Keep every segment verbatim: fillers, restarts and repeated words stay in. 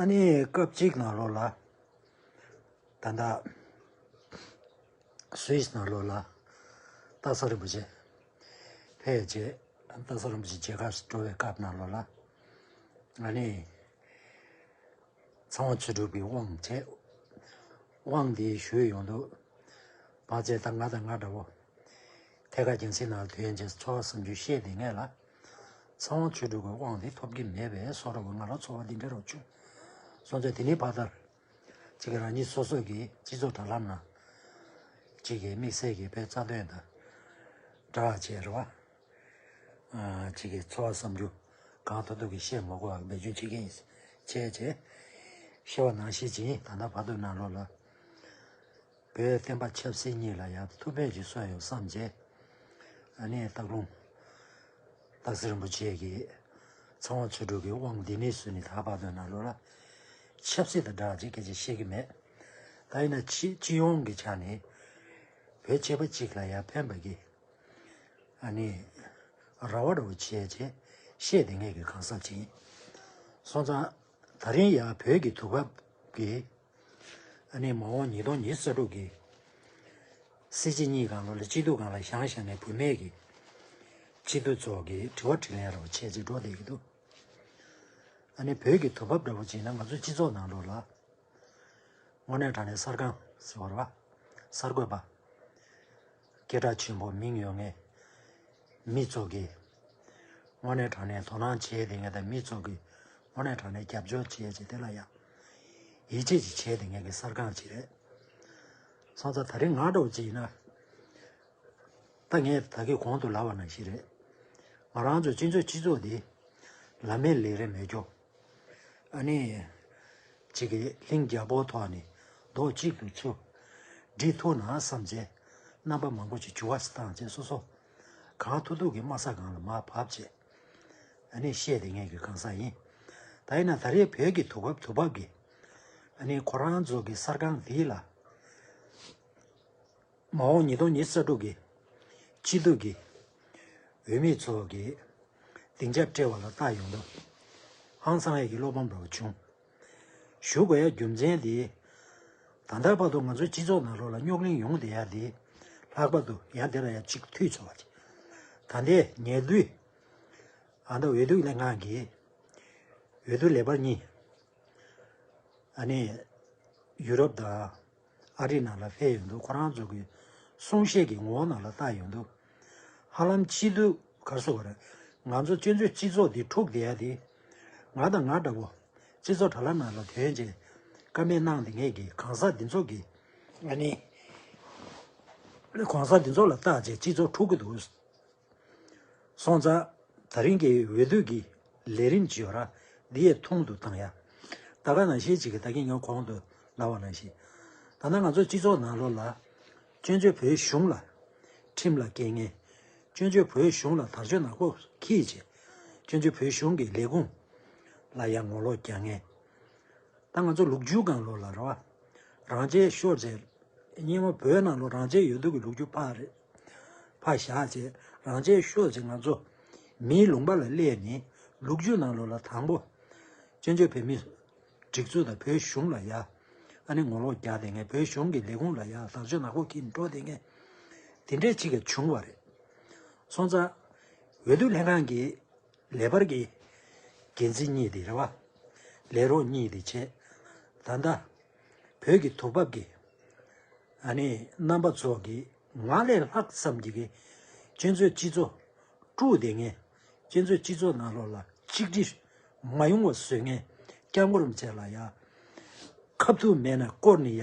ཨ་ནི་སྐབས་གཅིག་ནང་ལོགས་ལ། ད་ལྟ་སུད་སི་ནང་ལོགས་ལ་སྟག་ཚང་རིན་པོ་ཆེ་ཕེབས་རྗེས། སྟག་ཚང་རིན་པོ་ཆེ་མཇལ་ཁ་འགྲོ་བའི་སྐབས་ནང་ལོགས་ལ། ཨ་ནི་ཚངས་དབྱངས་ཆོས་གྲུབ་ཀྱི་དབང་བྱས། དབང་འདི་ཞུས་ཡོང་དུས། ཕལ་ཆེར་ད་ང་དང་ང་འདྲ་བོ། ཐད་ཀར་རྒྱལ་སྲིད་ནང་ལ་ཐོན་རྗེས་ཚོར་བ་བསམ་ཚུལ་བཤད་དེ་ངས་ལ། ཚངས་དབྱངས་ཆོས་གྲུབ་ཀྱི་དབང་འདི་ཐོབ་ཀྱི་མེད་པས་སོགས་ར་བ་ང་ལ་ཚོར་བ་འདི་འདྲ་རོ་བྱུང་། སོང་ཙང་དེ་ནི་ཕ་དར། གཅིག་གི་རང་ཉིད་སོ་སོ་གི་སྤྱི་ཚོགས་དྲ་ལམ་ན། གཅིག་གི་དམིགས་བསལ་གྱི་བོད་རྩ་དོན་དང་། འདྲ་བྱས་རེད་བ། ཨ། གཅིག་གི་ཚོར་བ་བསམ་རྒྱུ་གང་ཐུབ་ཐུབ་ཀྱིས་བཤད་མ་དགོས་པ་འབད་བརྩོན་བྱེད་མཁན་ཡིན། བྱས་བྱས། བཤད་པ་ནང་བཞིན་བྱས་ད་ལྟ་བར་དུ་ནང་ལོགས་ལ། བོད་བསྟན་པ་ཆབ་སྲིད་གཉིས་ལ་ཡང་ཐུགས་ཕན་ཅིག་གསོས་ཡོང་བསམ་བྱས། ཨ་ནི་སྟག་ལུང་། སྟག་ཚང་རིན་པོ་ཆེ་གིས་ཚངས་དབྱངས་ཆོས་གྲུབ་ཀྱི་དབང་འདི་ནས་བཟུང་ནས་ད་བར་དུ་ནང་ལོགས་ལ་ཆབ་སྲིད་དང་འདྲ་ཅིག་སྐད་ཆ་བཤད་ཀྱི་མེད། ད་ཡིན་ན་སྤྱི་སྤྱི་ཡོངས་ཀྱི་ཆ་ནས་བོད་ཆོལ་ཁ་གཅིག་ལ་ཡང་ཕན་པ་གི། ཨ་ནི། ར་བ་འདྲ་བོ་བྱས་བྱས་བཤད་དེ་ངས་ཀྱི་གང་ཟག་ཅིག་ཡིན། སོང་ཙང་། ད་རིང་ཡང་བོད་ཀྱི་དུས་བབ་ཀྱི། ཨ་ནི་མ་འོངས་ཉིས་སྟོང་ཉི་ཤུ་རྩ་དྲུག་གི་སྲིད་སྤྱི་གཉིས་སྒང་ལོགས་ལ་སྤྱི་འཐུས་སྒང་ལ་བཞེངས་བཞེངས་ནས་བུད་མེད་ཀྱི་སྤྱི་འཐུས་ཚོ་གི་དྲི་བ་དྲིས་ལན་རོགས་བྱས་རྗེས་འགྲོ་བསྡད་ཀྱི་འདུག་ཨ་ནི་བོད་ཀྱི་དུས་བབ་འདྲ་བོ་བྱས་ན་ང་ཚོའི་སྤྱི་ཚོགས་ནང་ལོགས་ལ་དངོས་གནས་དྲང་གནས་གསར་ཁང་ཟེར་བ་རེད་བ། གསར་འགོད་པ། སྐད་གྲགས་ཆེན་པོ་མིང་ཡོད་མཁན་མི་ཚོ་གིས། དངོས་གནས་དྲང་གནས་དོ་སྣང་བྱས་དེ་ངས་དང་མི་ཚོ་གིས་དངོས་གནས་དྲང་གནས་རྒྱབ་སྐྱོར་བྱས་བྱས་དེ་ལ་ཡང་ཡིད་ཆེས་ཅིག་བྱས་དེ་ངས་ཀྱི་གསར་ཁང་ཅིག་རེད། སོང་ཙང་ད་རིང་ང་འདྲ་བོ་ཅིག་ཡིན་ན། ད་ངས་ད་གིན་གོང་དུ་ལབ་པ་ནང་བཞིན་རེད། ང་རང་ཚོ་སྤྱི་ཚོགས་སྤྱི་ཚོགས་འདི་ལམ་མེད་ལས་རེད་མེད་སྐྱོ། ཨ་ནི། གཅིག་གིས་ལྷིང་རྒྱལ་པོ་ཐོག་ནས་རྡོག་གཅིག་ཏུ་ཚུར་སྒྲིལ་ཐུབ་ན་བསམ་བྱས་རྣམ་པ་མང་པོ་ཞིག་འགྱུར་བ་ཞིག་བཏང་བྱས་སོ་སོ་གང་ཐུབ་ཐུབ་ཀྱིས་དམའ་ས་སྒང་ལ་མར་བབས་བྱས་ཨ་ནི་བཤད་དེ་ངས་ཀྱི་གང་ཟག་ཡིན། ད་ཡིན་ན་ད་རེས་བོད་ཀྱི་དུས་བབ་དུས་བབ་ཀྱི་ཨ་ནི་ཁོ་རང་ཚོ་གི་གསར་ཁང་འདི་ལ། མ་འོངས་ཉིས་སྟོང་ཉི་ཤུ་རྩ་དྲུག་གི་སྤྱི་འཐུས་ཀྱི་འོས་མི་ཚོ་གི་སྡིངས་ཆ་སྤྲད་པ་ལ་ལྟ་ཡོང་དུས་ཧང་སང་ཡས་ཀྱི་བློ་ཕམ་འདྲ་བོ་བྱུང་། ཞུ་དགོས་ཡ་རྒྱུ་མཚན་དེ། ད་ལྟ་བར་དུ་ང་ཚོའི་སྤྱི་ཚོགས་ནང་ལོགས་ལ་རྙོག་གླེང་ཡོང་བསྡད་ཡ་དེ། ལྷག་པར་དུ་ཡ་དེ་ལ་ཡ་གཅིག་འཐུས་ཚོགས་པ་ཅིག་ད་ལྟའི་ཉེ་དུས། ཨ་མདའ་འོས་བསྡུ་ལྷན་ཁང་གིས་འོས་བསྡུ་ལས་པར་གཉིས། ཨ་ནི་ཡུ་རོབ་དང་ཨ་རི་ནང་ལ་ཕེབས་ཡོང་དུས་ཁོ་རང་ཚོ་གི་གསུང་བཤད་ཀྱི་ངོ་བོ་ནང་ལ་བལྟ་ཡོང་དུས་ཧ་ལམ་སྤྱི་འཐུས་ག་རེ་ཟེར་དགོས་རེད། ང་ཚོ་སྤྱི་འཐུས་སྤྱི་ཚོགས་འདི་འཁྲུག་བསྡད་ཡ་དེ་ང་དང་ང་འདྲ་བོ་སྤྱི་ཚོགས་དྲ་ལམ་ནང་ལ་ཐོན་རྗེས་བཀའ་མོལ་གནང་དེ་ངས་ཀྱི་གང་ཟག་འདི་ཚོ་གི་ཨ་ནི་གང་ཟག་འདི་ཚོ་ལ་བལྟ་རྗེས་སྤྱི་ཚོགས་འཁྲུག་གི་འདུག་སོང་ཙང་ད་རིང་གི་འོས་བསྡུ་གི་ལས་རིམ་ཅིག་ཡོད་ར། འདི་ཡས་ཐུང་དུ་བཏང་ཡ། ད་ག་ནང་བཞིན་ཅིག་གི་ད་གིན་ངས་གོང་དུ་ལབ་པ་ནང་བཞིན། ད་ལྟ་ང་ཚོ་སྤྱི་ཚོགས་ནང་ལོགས་ལ་བཙན་བྱོལ་བོད་གཞུང་ལ་ཁྲིམས་ལ་འགལ་མཁན། བཙན་བྱོལ་བོད་གཞུང་ལ་དར་ལྕོག་ནག་པོ་འཁྱེར་བྱས་བཙན་བྱོལ་བོད་གཞུང་གི་ལས་ཁུངས་ལ་ཡང་ངོ་ལོག་རྒྱག་མཁན། ད་ང་ཚོ་ལོ་རྒྱུས་སྒང་ལོགས་ལ་རེད་བ། རང་ཆས་ཤོར་བྱས། སྔོན་མ་བོད་ནང་ལོགས་རང་ཆས་ཡོད་དུས་ཀྱི་ལོ་རྒྱུས་ཕར་རེད། ཕར་བཞག་བྱས་རང་ཆས་ཤོར་བྱས་ང་ཚོ་མིའི་ལུང་པ་ལ་སླེབས་ནས་ལོ་རྒྱུས་ནང་ལོགས་ལ་དང་པོ་བཙན་བྱོལ་བོད་མིའི་སྒྲིག་འཛུགས་དང་བོད་གཞུང་ལ་ཡ་ཨ་ནི་ངོ་ལོག་རྒྱག་དེ་ངས་བོད་གཞུང་གི་ལས་ཁུངས་ལ་ཡ་དར་ལྕོག་ནག་པོ་འཁྱེར་འགྲོ་དེ་ངས་དེ་འདྲས་ཅིག་ག་བྱུང་བ་རེད། སོང་ཙང་འོས་བསྡུ་ལྷན་ཁང་གི་ལས་འཕར་གྱི་འགན་འཛིན་གཉིས་དེ་རེད་བ། ལས་རོགས་གཉིས་དེ་བྱས། ད་ལྟ་བོད་ཀྱི་དུས་བབ་ཀྱི་ཨ་ནི་རྣམ་པ་ཚོ་གི་ང་ལས་ལྷག་ཙམ་གྱི་གི་སྤྱི་ཚོགས་སྤྱི་ཚོགས་དཀྲུགས་བསྡད་མཁན། སྤྱི་ཚོགས་སྤྱི་ཚོགས་ནང་ལོགས་ལ་གཅིག་སྒྲིལ་མ་ཡོང་བ་བཟོ་མཁན། སྐྱབས་མགོན་རིན་པོ་ཆེ་ལ་ཡ་ཁ་ཐུག་མེད་ན་བསྐོར་ནས་ཡ་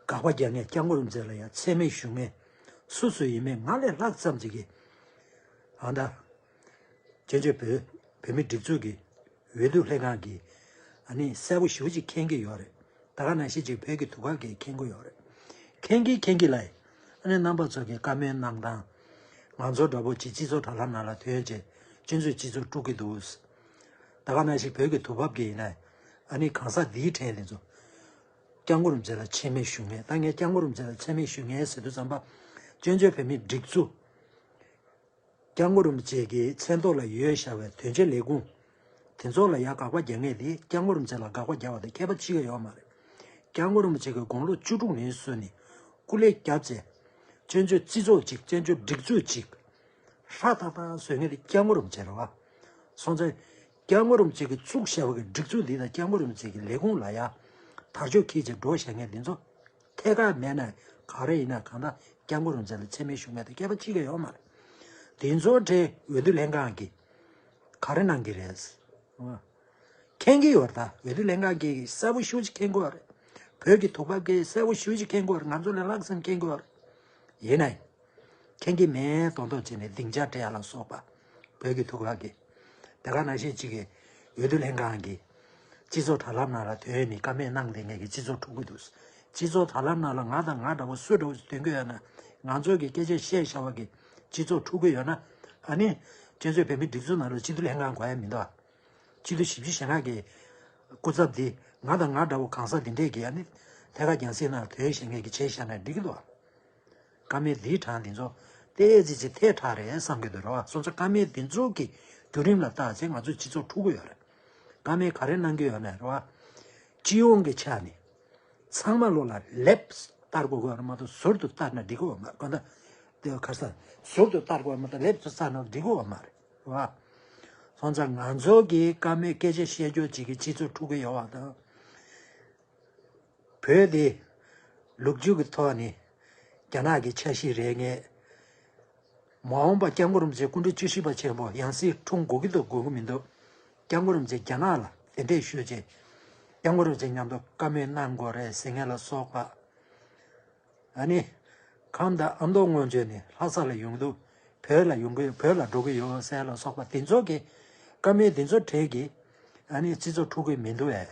དགག་པ་རྒྱག་མཁན། སྐྱབས་མགོན་རིན་པོ་ཆེ་ལ་ཡ་མཚན་སྨད་ཞུ་མཁན་སུ་སུ་ཡིན་མིན་ང་ལས་ལྷག་ཙམ་ཅིག་གིས་ཨ་ད་བཙན་བྱོལ་བོད་བོད་མི་སྒྲིག་འཛུགས་ཀྱི་འོས་བསྡུ་ལྷན་ཁང་གིས་ཨ་ནི་གསལ་པོ་ཞེ་པོ་ཅིག་མཁྱེན་གྱི་ཡོད་རེད། ད་ག་ནང་བཞིན་ཅིག་བོད་ཀྱི་དུས་བབ་ཀྱིས་མཁྱེན་གྱི་ཡོད་རེད། མཁྱེན་གྱི་མཁྱེན་གྱི་ལ་ཨ་ནི་རྣམ་པ་ཚོ་གི་བཀའ་མོལ་གནང་སྟངས། ང་ཚོ་འདྲ་པོ་ཅིག་སྤྱི་ཚོགས་དྲ་ལམ་ནང་ལ་ཐོན་བྱས་སྤྱི་ཚོགས་སྤྱི་ཚོགས་དཀྲུག་གི་འདུག་ད་ག་ནང་བཞིན་བོད་ཀྱི་དུས་བབ་ཀྱི་ཡིན་ན་ཨ་ནི་གང་ཟག་འདིའི་གྲས་དེ་ཚོ། སྐྱབས་མགོན་རིན་པོ་ཆེ་ལ་མཚན་སྨད་ཞུ་མཁན། ད་ངས་སྐྱབས་མགོན་རིན་པོ་ཆེ་ལ་མཚན་སྨད་ཞུ་མཁན་ཟེར་དུས་ཙམ་པ། བཙན་བྱོལ་བོད་མིའི་སྒྲིག་འཛུགས། སྐྱབས་མགོན་རིན་པོ་ཆེ་གི་མཚན་ཐོག་ལ་ཡོད་བཞག་པའི་དོན་གཅོད་ལས་ཁུངས། དེ་ཚོ་ལ་ཡ་དགག་པ་རྒྱག་མཁན་དེ་སྐྱབས་མགོན་རིན་པོ་ཆེ་ལ་དགག་པ་རྒྱག་པ་དང་ཁྱད་པར་ཕྱེད་ཀ་ཡོད་མ་རེད། སྐྱབས་མགོན་རིན་པོ་ཆེ་གིས་དགུང་ལོ་བཅུ་དྲུག་ནས་བཟུང་ནས་སྐུ་ལས་བརྒྱབ་བྱས། བཙན་བྱོལ་སྤྱི་ཚོགས་གཅིག་བཙན་བྱོལ་སྒྲིག་འཛུགས་གཅིག་ཧྲ་ཐག་ཐག་བཟོས་མཁན་དེ་སྐྱབས་མགོན་རིན་པོ་ཆེ་རེད་བ། སོང་ཙང་། སྐྱབས་མགོན་རིན་པོ་ཆེ་གིས་བཙུགས་བཞག་པ་གི་སྒྲིག་འཛུགས་འདི་དང་སྐྱབས་མགོན་རིན་པོ་ཆེ་གི་ལས་ཁུངས་ལ་ཡ། དར་ལྕོག་འཁྱེར་བྱས་འགྲོ་བཞག་མཁན་འདི་ཚོ། ཐད་ཀར་མེད་ན་ག་རེ་ཡིན་ན་གང་ལྟར་སྐྱབས་མགོན་རིན་པོ་ཆེ་ལ་མཚན་སྨད་ཞུ་མཁན་དེ་སྐད་པ་གཅིག་ཀྱང་ཡོད་མ་རེད། དེ་ཚོའི་གྲས་འོས་བསྡུ་ལྷན་ཁང་གིས་ག་རེ་གནང་གི་རེད། མཁྱེན་གྱི་ཡོད་རེད་ད། འོས་བསྡུ་ལྷན་ཁང་གིས་གསལ་པོ་ཞེ་པོ་ཅིག་མཁྱེན་གྱི་ཡོད་རེད། བོད་ཀྱི་དུས་བབ་ཀྱིས་གསལ་པོ་ཞེ་པོ་ཅིག་མཁྱེན་གྱི་ཡོད་རེད། ང་ཚོ་ལས་ལྷག་ཙམ་མཁྱེན་གྱི་ཡོད་རེད། ཡིན་ནའི། མཁྱེན་གྱི་མེད་མདོག་མདོག་བྱས་ནས་སྡིངས་ཆ་སྤྲད་ཡ་ལ་སོགས་པ། བོད་ཀྱི་ཐུགས་ཁག་གིས། དེ་ག་ནང་བཞིན་གཅིག་གིས་འོས་བསྡུ་ལྷན་ཁང་གིས་སྤྱི་ཚོགས་དྲ་ལམ་ནང་ལ་ཐོན་ནས་བཀའ་མོལ་གནང་བསྡད་མཁན་གྱི་སྤྱི་ཚོགས་འཁྲུག་གི་འདུག་སྤྱི་ཚོགས་དྲ་ལམ་ནང་ལ་ང་དང་ང་འདྲ་བོ་སུ་འདྲ་བོ་ཞིག་ཐོན་གྱི་ཡོད་ན། ང་ཚོ་གི་སྐད་ཆ་བཤད་བཞག་པ་གི་སྤྱི་ཚོགས་འཁྲུག་གི་ཡོད་ན། ཨ་ནི། སྤྱི་ཚོགས་བོད་མིའི་སྒྲིག་འཛུགས་ནང་ལ་སྤྱི་འཐུས་ལྷན་ཁང་དགོས་ཡ་མི་འདུག་སྤྱི་འཐུས་བཞི་བཅུ་ཞེ་ལྔ་གི་སྐུ་ཚབ་འདི་ང་དང་ང་འདྲ་བོ་གང་ཟག་འདི་འདྲས་ཀྱིས་ཨ་ནི། ཐད་ཀར་རྒྱང་སྲིང་ནང་ཐོན་བཞག་མཁན་གྱི་བྱས་བཞག་ན་འགྲིག་གི་འདུག་བཀའ་མོལ་འདིའི་གྲངས་འདི་ཚོ་ཏོག་ཙམ་ཅིག་ཐལ་དྲགས་རེད་བསམ་གྱི་འདུག་རེད་བ། སོང་ཙང་བཀའ་མོལ་འདི་ཚོ་གི་བརྒྱུད་རིམ་ལ་བལྟས་ཚེ་ང་ཚོ་སྤྱི་ཚོགས་འཁྲུག་གི་ཡོད་རེད། བཀའ་མོལ་ག་རེ་གནང་གི་ཡོད་ན་རེད་བ། སྤྱི་ཡོངས་ཀྱི་ཆ་ནས་ཚང་མ་བློ་ལ་ལེབ་བསྟར་དགོས་ཀྱི་ཡོད་རེད་མ་གཏོགས་ཟུར་དུ་བསྟར་ན་འགྲིག་གི་ཡོད་མ་རེད། གང་ལྟར་དེ་ག་ས་ཟུར་དུ་བསྟར་དགོས་མ་གཏོགས་ལེབ་ཏུ་བསྟར་ན་འགྲིག་གི་ཡོད་མ་རེད་བ། སོང་ཙང་ང་ཚོ་གི་བཀའ་མོལ་སྐད་ཆ་བཤད་རྒྱུ་ཅིག་གི་སྤྱི་ཚོགས་འཁྲུག་གི་ཡོད་བ་དང་། བོད་དེ་ལོ་རྒྱུས་ཀྱི་ཐོག་ནས་རྒྱ་ནག་གི་ཆ་ཤས་རེད་ངེས། མ་འོངས་པ་སྐྱབས་མགོན་རིན་པོ་ཆེ་སྐུ་ཕྲེང་བཅུ་བཞི་པ་ཆེན་པོ་ཡང་སྲིད་འཁྲུངས་དགོས་ཀྱི་འདུག་དགོས་ཀྱི་མི་འདུག་སྐྱབས་མགོན་རིན་པོ་ཆེ་རྒྱ་ནག་ལ་གདན་འདྲེན་ཞུས་རྗེས། སྐྱབས་མགོན་རིན་པོ་ཆེ་མཉམ་དུ་བཀའ་མོལ་གནང་དགོས་རེད་ཟེར་མཁན་ལ་སོགས་པ། ཨ་ནི། ཁམས་དང་ཨ་མདོ་སྔོན་བྱོན་ནས་ལྷ་ས་ལ་ཡོང་འདུག་བོད་ལ་ཡོང་གི་བོད་ལ་འགྲོ་གི་ཡོད་ཟེར་ལ་སོགས་པ་དེ་ཚོ་གི་བཀའ་མོལ་དེ་ཚོ་གྲས་ཀྱིས་ཨ་ནི་སྤྱི་ཚོགས་འཁྲུག་གི་མི་འདུག་བས།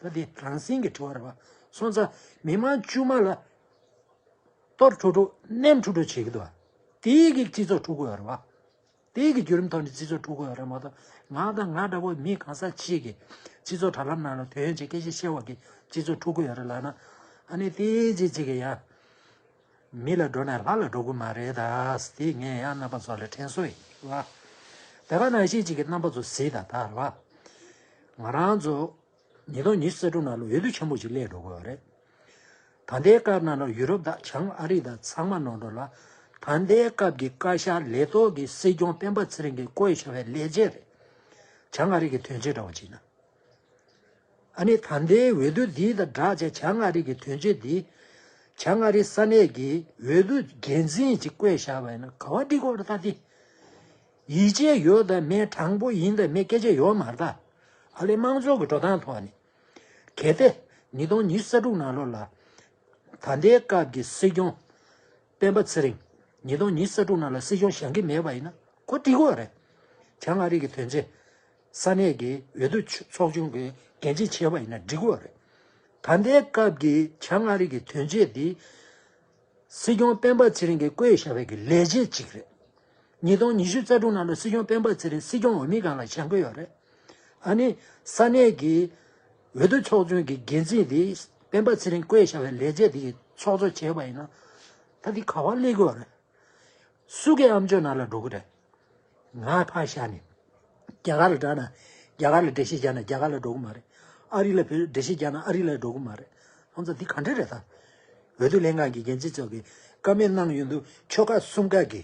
ད་དེ་རང་བཞིན་གྱི་དྲི་བ་རེད་བ། སོང་ཙང་མི་མང་དཀྱུས་མ་ལ་གཏོར་འཁྲུག་འཁྲུག་ནེམ་འཁྲུག་འཁྲུག་བྱེད་ཀྱི་འདུག་བ། དེའི་གི་སྤྱི་ཚོགས་འཁྲུག་གི་ཡོད་རེད་བ། དེའི་གི་བརྒྱུད་རིམ་ཐོག་ནས་སྤྱི་ཚོགས་འཁྲུག་གི་ཡོད་རེད་མ་གཏོགས་ང་དང་ང་འདྲ་བོ་མི་གང་ཟག་གཅིག་གིས་སྤྱི་ཚོགས་དྲ་ལམ་ནང་ལ་དོན་ཡོད་ཅིག་སྐད་ཆ་བཤད་པ་གིས་སྤྱི་ཚོགས་འཁྲུག་གི་ཡོད་རེད་ལབ་ན། ཨ་ནི་དེའི་རྗེས་གཅིག་གི་ཡ། མི་ལ་འགྲོ་ན་ལྷ་ལ་འགྲོ་གི་མ་རེད་ད། དེ་ངས་ཡང་རྣམ་པ་ཚོ་ལ་དྲན་གསོ་ཡིན་བ། དེ་ག་ནང་བཞིན་གཅིག་གི་རྣམ་པ་ཚོ་གཟིགས་དང་ད་རེད་བ། ང་རང་ཚོ་ཉིས་སྟོང་ཉི་ཤུ་རྩ་དྲུག་ནང་ལ་འོས་བསྡུ་ཆེན་པོ་ཞིག་སླེབས་འགྲོ་གི་ཡོད་རེད། ད་ལྟའི་སྐབས་ནང་ལ་ཡུ་རོབ་དང་བྱང་ཨ་རི་དང་ཚང་མ་ནང་འགྲོ་ལ། ད་ལྟའི་སྐབས་ཀྱི་བཀའ་ཤག་ལས་ཐོག་གི་སྲིད་སྐྱོང་སྤེན་པ་ཚེ་རིང་གིས་བསྐོས་བཞག་པའི་ལས་བྱེད་རེད། བྱང་ཨ་རི་གི་དོན་གཅོད་འདྲ་བོ་བྱས་ན། ཨ་ནི་ད་ལྟའི་འོས་བསྡུ་འདི་དང་སྦྲགས་བྱས་བྱང་ཨ་རི་གི་དོན་གཅོད་འདི། བྱང་ཨ་རི་ས་གནས་ཀྱི་འོས་བསྡུ་འགན་འཛིན་ཅིག་བསྐོས་བཞག་པ་ཡིན་ན་ག་བ་འགྲིག་གོ་རེད་ད་དེ། ཡིད་ཆེས་ཡོད་དང་མེད་དྲང་པོ་ཡིན་དང་མེད་སྐད་ཆ་ཡོད་མ་རེད་ད། ཨ་ལེ་དམངས་གཙོ་གི་འགྲོ་སྟངས་ཐོག་ནས། གལ་ཏེ་ཉིས་སྟོང་ཉི་ཤུ་རྩ་དྲུག་ནང་ལོགས་ལ། ད་ལྟའི་སྐབས་ཀྱི་སྲིད་སྐྱོང་སྤེན་པ་ཚེ་རིང་། ཉིས་སྟོང་ཉི་ཤུ་རྩ་དྲུག་ནང་ལ་སྲིད་སྐྱོང་བཞེངས་ཀྱི་མེད་པ་ཡིན་ན་ཁོ་འགྲིག་གི་རེད། བྱང་ཨ་རི་གི་དོན་གཅོད། ས་གནས་ཀྱི་འོས་བསྡུ་ཚོགས་ཆུང་གི་འགན་འཛིན་བྱས་པ་ཡིན་ན་འགྲིག་གི་རེད། ད་ལྟའི་སྐབས་ཀྱི་བྱང་ཨ་རི་གི་དོན་གཅོད་འདི། སྲིད་སྐྱོང་སྤེན་པ་ཚེ་རིང་གིས་བསྐོས་བཞག་པའི་གི་ལས་བྱེད་ཅིག་རེད། ཉིས་སྟོང་ཉི་ཤུ་རྩ་དྲུག་ནང་ལ་སྲིད་སྐྱོང་སྤེན་པ་ཚེ་རིང་སྲིད་སྐྱོང་འོས་མི་སྒང་ལ་བཞེངས་ཀྱི་ཡོད་རེད། ཨ་ནི་ས་གནས་ཀྱི་འོས་བསྡུ་ཚོགས་ཆུང་གི་འགན་འཛིན་དེ་སྤེན་པ་ཚེ་རིང་བསྐོས་བཞག་པའི་ལས་བྱེད་དེ་གི་ཚོགས་གཙོ་བྱས་པ་ཡིན་ན་ད་དེ་ག་བ་སླེབས་ཀྱི་ཡོད་རེད། སུ་གི་ཨམ་ཅོག་ནང་ལ་འགྲོ་གི་རེད། ང་ཕར་བཞག་ནས། རྒྱ་གར་ལ་འགྲོ་ན། རྒྱ་གར་ལ་འགྲེལ་བཤད་རྒྱག་ན་རྒྱ་གར་ལ་འགྲོ་གི་མ་རེད། ཨ་རི་ལ་འགྲེལ་བཤད་རྒྱག་ན་ཨ་རི་ལ་འགྲོ་གི་མ་རེད། ཁོང་ཚོ་འདི་ག་འདྲ་རེད་ད། འོས་བསྡུ་ལྷན་ཁང་གི་འགན་འཛིན་ཚོ་གིས་བཀའ་མོལ་གནང་ཡོང་དུས་ཆོལ་ཁ་གསུམ་ཀ་གི་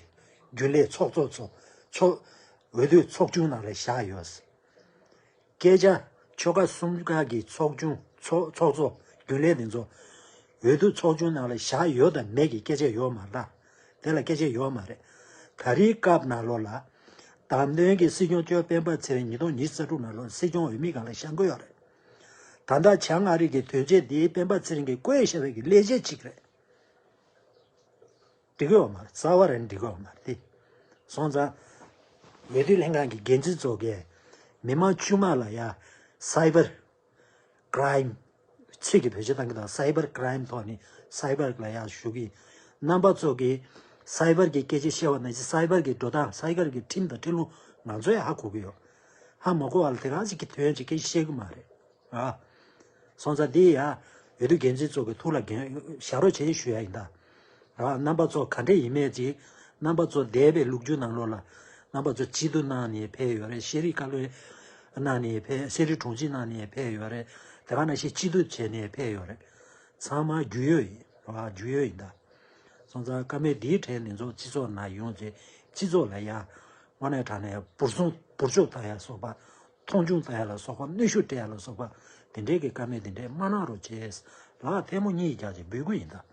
རྒྱུན་ལས་ཚོགས་གཙོ་ཚོ་ཚོ་འོས་བསྡུ་ཚོགས་ཆུང་ནང་ལ་བཞག་ཡོད། སྐད་ཆ། ཆོལ་ཁ་གསུམ་ཀ་གི་ཚོགས་ཆུང་ཚོགས་ཚོགས་གཙོ་རྒྱུན་ལས་དེ་ཚོ་འོས་བསྡུ་ཚོགས་ཆུང་ནང་ལ་བཞག་ཡོད་དང་མེད་ཀྱི་སྐད་ཆ་ཡོད་མ་རེད། དེ་ལ་སྐད་ཆ་ཡོད་མ་རེད། ད་རེས་སྐབས་ནང་ལོགས་ལ་བདམས་ཐོན་གྱི་སྲིད་སྐྱོང་གཙོས་སྤེན་པ་ཚེ་རིང་ཉིས་སྟོང་ཉི་ཤུ་རྩ་དྲུག་ནང་ལོགས་སྲིད་སྐྱོང་འོས་མི་སྒང་ལ་བཞེངས་ཀྱི་ཡོད་རེད། ད་ལྟ་བྱང་ཨ་རི་གི་དོན་གཅོད་འདི་སྤེན་པ་ཚེ་རིང་གིས་བསྐོས་བཞག་པའི་གི་ལས་བྱེད་ཅིག་རེད། འགྲིག་གི་ཡོད་མ་རེད། རྩ་བ་རང་འགྲིག་གི་ཡོད་མ་རེད་དེ། སོང་ཙང་། འོས་བསྡུ་ལྷན་ཁང་གི་འགན་འཛིན་ཚོ་གིས་མི་མང་དཀྱུས་མ་ལ་ཡ་སའི་བར་ཀྲའིམ། ཚིག་གི་བེད་སྤྱོད་བཏང་གི་འདུག་སའི་བར་ཀྲའིམ་ཐོག་ནས་སའི་བར་ལ་ཡ་ཞུ་གི། རྣམ་པ་ཚོ་གིས་སའི་བར་གྱི་སྐད་ཆ་བཤད་པ་ནང་བཞིན་སའི་བར་གྱི་འགྲོ་སྟངས་སའི་བར་གྱི་ཁྲིམས་དང་ཁྲིམས་ལུགས་ང་ཚོས་ཧ་གོ་གི་ཡོད། ཧ་མ་གོ་བ་ལ་དེ་ག་ཅིག་གི་དོན་ཅིག་སྐད་ཆ་བཤད་གི་མ་རེད། ཨ། སོང་ཙང་འདི་ཡ། འོས་བསྡུ་འགན་འཛིན་ཚོ་གི་ཐུགས་ལ་འགན་བཞག་རོགས་བྱེད་ཞུ་ཡ་ཡིན་ད། ར་རྣམ་པ་ཚོ་ག་འདྲ་ཡིན་མེད་ཅིག་རྣམ་པ་ཚོ་འདས་པའི་ལོ་རྒྱུས་ནང་ལོགས་ལ། རྣམ་པ་ཚོ་སྤྱི་འཐུས་གནང་ནས་ཕེབས་ཡོད་རེད། ཤེས་རིག་བཀའ་བློན། གནང་ནས་ཕེབས། ཤེས་རིག་དྲུང་ཆེ་གནང་ནས་ཕེབས་ཡོད་རེད། དེ་ག་ནང་བཞིན་སྤྱི་འཐུས་བྱས་ནས་ཕེབས་ཡོད་རེད། ཚང་མ་རྒྱུས་ཡོད་ཡིན་ར། རྒྱུས་ཡོད་ཡིན་ད། སོང་ཙང་བཀའ་མོལ་འདིའི་གྲས་འདི་ཚོ་སྤྱི་ཚོགས་ནང་ཡོང་རྗེས་སྤྱི་ཚོགས་ལ་ཡ་དངོས་གནས་དྲང་གནས་འབུར་སོང་འབུར་ཕྱོགས་བཏང་ཡ་སོགས་པ། མཐོང་ཆུང་བཏང་ཡ་ལ་སོགས་པ། གནོན་ཤུགས་སྤྲད་ཡ་ལ་སོགས་པ། དེ་འདྲའི་གི་བཀའ་མོལ་དེ་འདྲའི་མ་གནང་རོགས་བྱས། ལག་ཐལ་མོ་གཉིས་རྒྱག་ཅིག་འབུལ་གི་ཡིན་ད། འོས་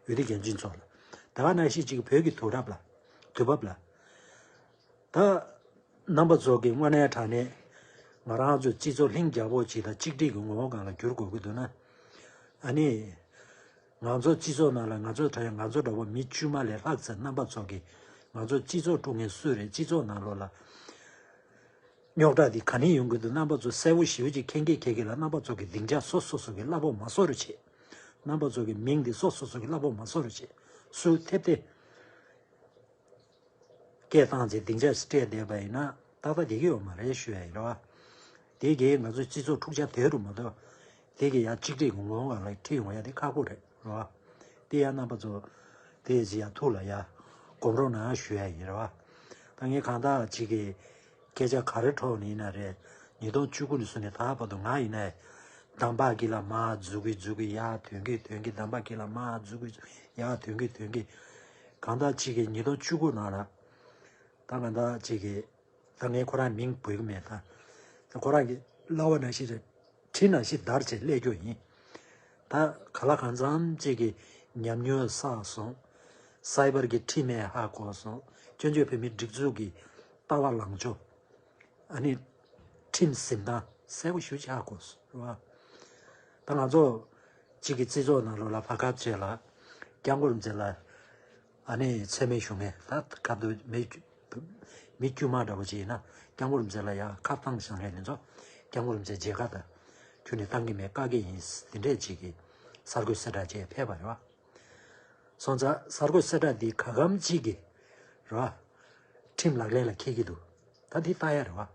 བསྡུ་འགན་འཛིན་ཚོ་ལ། དེ་ག་ནང་བཞིན་གཅིག་བོད་ཀྱི་དུས་རབས་ལ། དུས་བབ་ལ། ད། རྣམ་པ་ཚོ་གི་དངོས་གནས་དྲང་གནས། ང་རང་ཚོ་སྤྱི་ཚོགས་ལྷིང་འཇགས་པོ་ཅིག་དང་གཅིག་སྒྲིལ་གྱི་ངོ་བོ་སྒང་ལ་འགྱུར་དགོས་ཀྱི་འདུག་ན། ཨ་ནི། ང་ཚོ་སྤྱི་ཚོགས་ནང་ལ་ང་ཚོ་དྲ་ཡ་ང་ཚོ་འདྲ་བོ་མི་དཀྱུས་མ་ལས་ལྷག་ཙམ་རྣམ་པ་ཚོ་གི། ང་ཚོ་སྤྱི་ཚོགས་དཀྲུག་མཁན་སུ་རེད། སྤྱི་ཚོགས་ནང་ལོགས་ལ། རྙོག་དྲ་འདི་ག་ནས་ཡོང་གི་འདུག་རྣམ་པ་ཚོ་གསལ་པོ་ཞེ་པོ་ཅིག་མཁྱེན་གྱི་མཁྱེན་གྱི་ལ། རྣམ་པ་ཚོ་གི་སྡིངས་ཆ་སོ་སོ་སོ་གི་གླ་ཕོགས་མ་གསོག་རོགས་བྱེད། རྣམ་པ་ཚོ་གི་མིང་འདི་སོ་སོ་སོ་གི་གླ་ཕོགས་མ་གསོག་རོགས་བྱེད། སུ་ཐེབས་ཏེ། སྐད་བཏང་ཚེ་སྡིངས་ཆ་སྤྲད་བསྡད་པ་ཡིན་ན་ཏག་ཏག་བསྡད་ཀྱི་ཡོད་མ་རེད་ཞུ་ཡ་ཡིན་ར་བ། དེ་གིས་ང་ཚོའི་སྤྱི་ཚོགས་འཁྲུག་ཆ་དེ་རུ་མ་གཏོགས། དེ་གིས་ཡ་གཅིག་སྒྲིལ་གྱི་ངོ་བོ་ལ་ཁྲིད་ཡོང་ཡ་དེ་ཁག་པོ་རེད་ར་བ། དེ་ཡ་རྣམ་པ་ཚོ་དེ་ཅི་ཡ་ཐུགས་ལ་ཡ་སྒོམ་རོགས་གནང་ཞུ་ཡ་ཡིན་ར་བ། ད་ངས་གང་ལྟར་ཅིག་གི་སྐད་ཆ་ག་རེ་འཕྲོག་ནས་ཡིན་ན་རེད། ཉིས་སྟོང་བཅུ་དགུ་ནས་བཟུང་ནས་ད་བར་དུ་ང་ཡིན་ན། འདམ་བག་གི་ལ་མར་འཛུལ་གི་འཛུལ་གི་ཡར་ཐོན་གི་ཐོན་གི་འདམ་བག་གི་ལ་མར་འཛུལ་གི་ཡར་ཐོན་གི་ཐོན་གི་གང་ལྟར་ཅིག་གི་ཉིས་སྟོང་བཅུ་དགུ་ནང་ལ། ད་གང་ལྟར་ཅིག་གི་ད་ངས་ཁོ་རང་མིང་འབོད་གི་མེད་ད། ད་ཁོ་རང་གི་ལབ་པ་ནང་བཞིན་རེད། གྲི་ནང་བཞིན་བརྡར་བྱས་སླེབས་རྒྱུ་ཡིན། ད་ག་ལ་གང་འཚམ་ཅིག་གི་ཉམས་མྱོང་བསགས་སོང་། སའི་བར་གྱི་ཁྲིམས་ཡང་ཧ་གོ་སོང་། བཙན་བྱོལ་བོད་མིའི་སྒྲིག་འཛུགས་ཀྱི་ལྟ་བ་ལངས་ཕྱོགས། ཨ་ནི། ཁྲིམས་འཛིན་སྟངས་གསལ་པོ་ཞེ་པོ་ཅིག་ཧ་གོ་སོང་རེད་བ། ད་ང་ཚོ་གཅིག་གི་སྤྱི་ཚོགས་ནང་ལོགས་ལ་བར་སྐབས་ཅིག་ལ་སྐྱབས་མགོན་རིན་པོ་ཆེ་ལ་ཨ་ནི་མཚན་སྨད་ཞུ་མཁན། ད་སྐབས་དུ་མི་མི་དཀྱུས་མ་འདྲ་བོ་ཅིག་ཡིན་ན་སྐྱབས་མགོན་རིན་པོ་ཆེ་ལ་ཡ་ཁ་བཏང་བཞག་མཁན་དེ་ཚོ་སྐྱབས་མགོན་རིན་པོ་ཆེ་མཇལ་ཁ་དང་ཁྱོན་ནས་བཏང་གི་མེད། བཀག་གི་ཡིན། དེ་འདྲས་ཅིག་གི་གསར་འགོད་གསལ་བསྒྲགས་བྱས་ཕེབས་པ་རེད་བ། སོང་ཙང་གསར་འགོད་གསལ་བསྒྲགས་འདི་ག་གམ་གཅིག་གི་རེད་བ། ཁྲིམས་ལག་ལེན་ལ་འཁེལ་གྱི་འདུག་ད་འདི་ལྟ་ཡ་རེད་བ།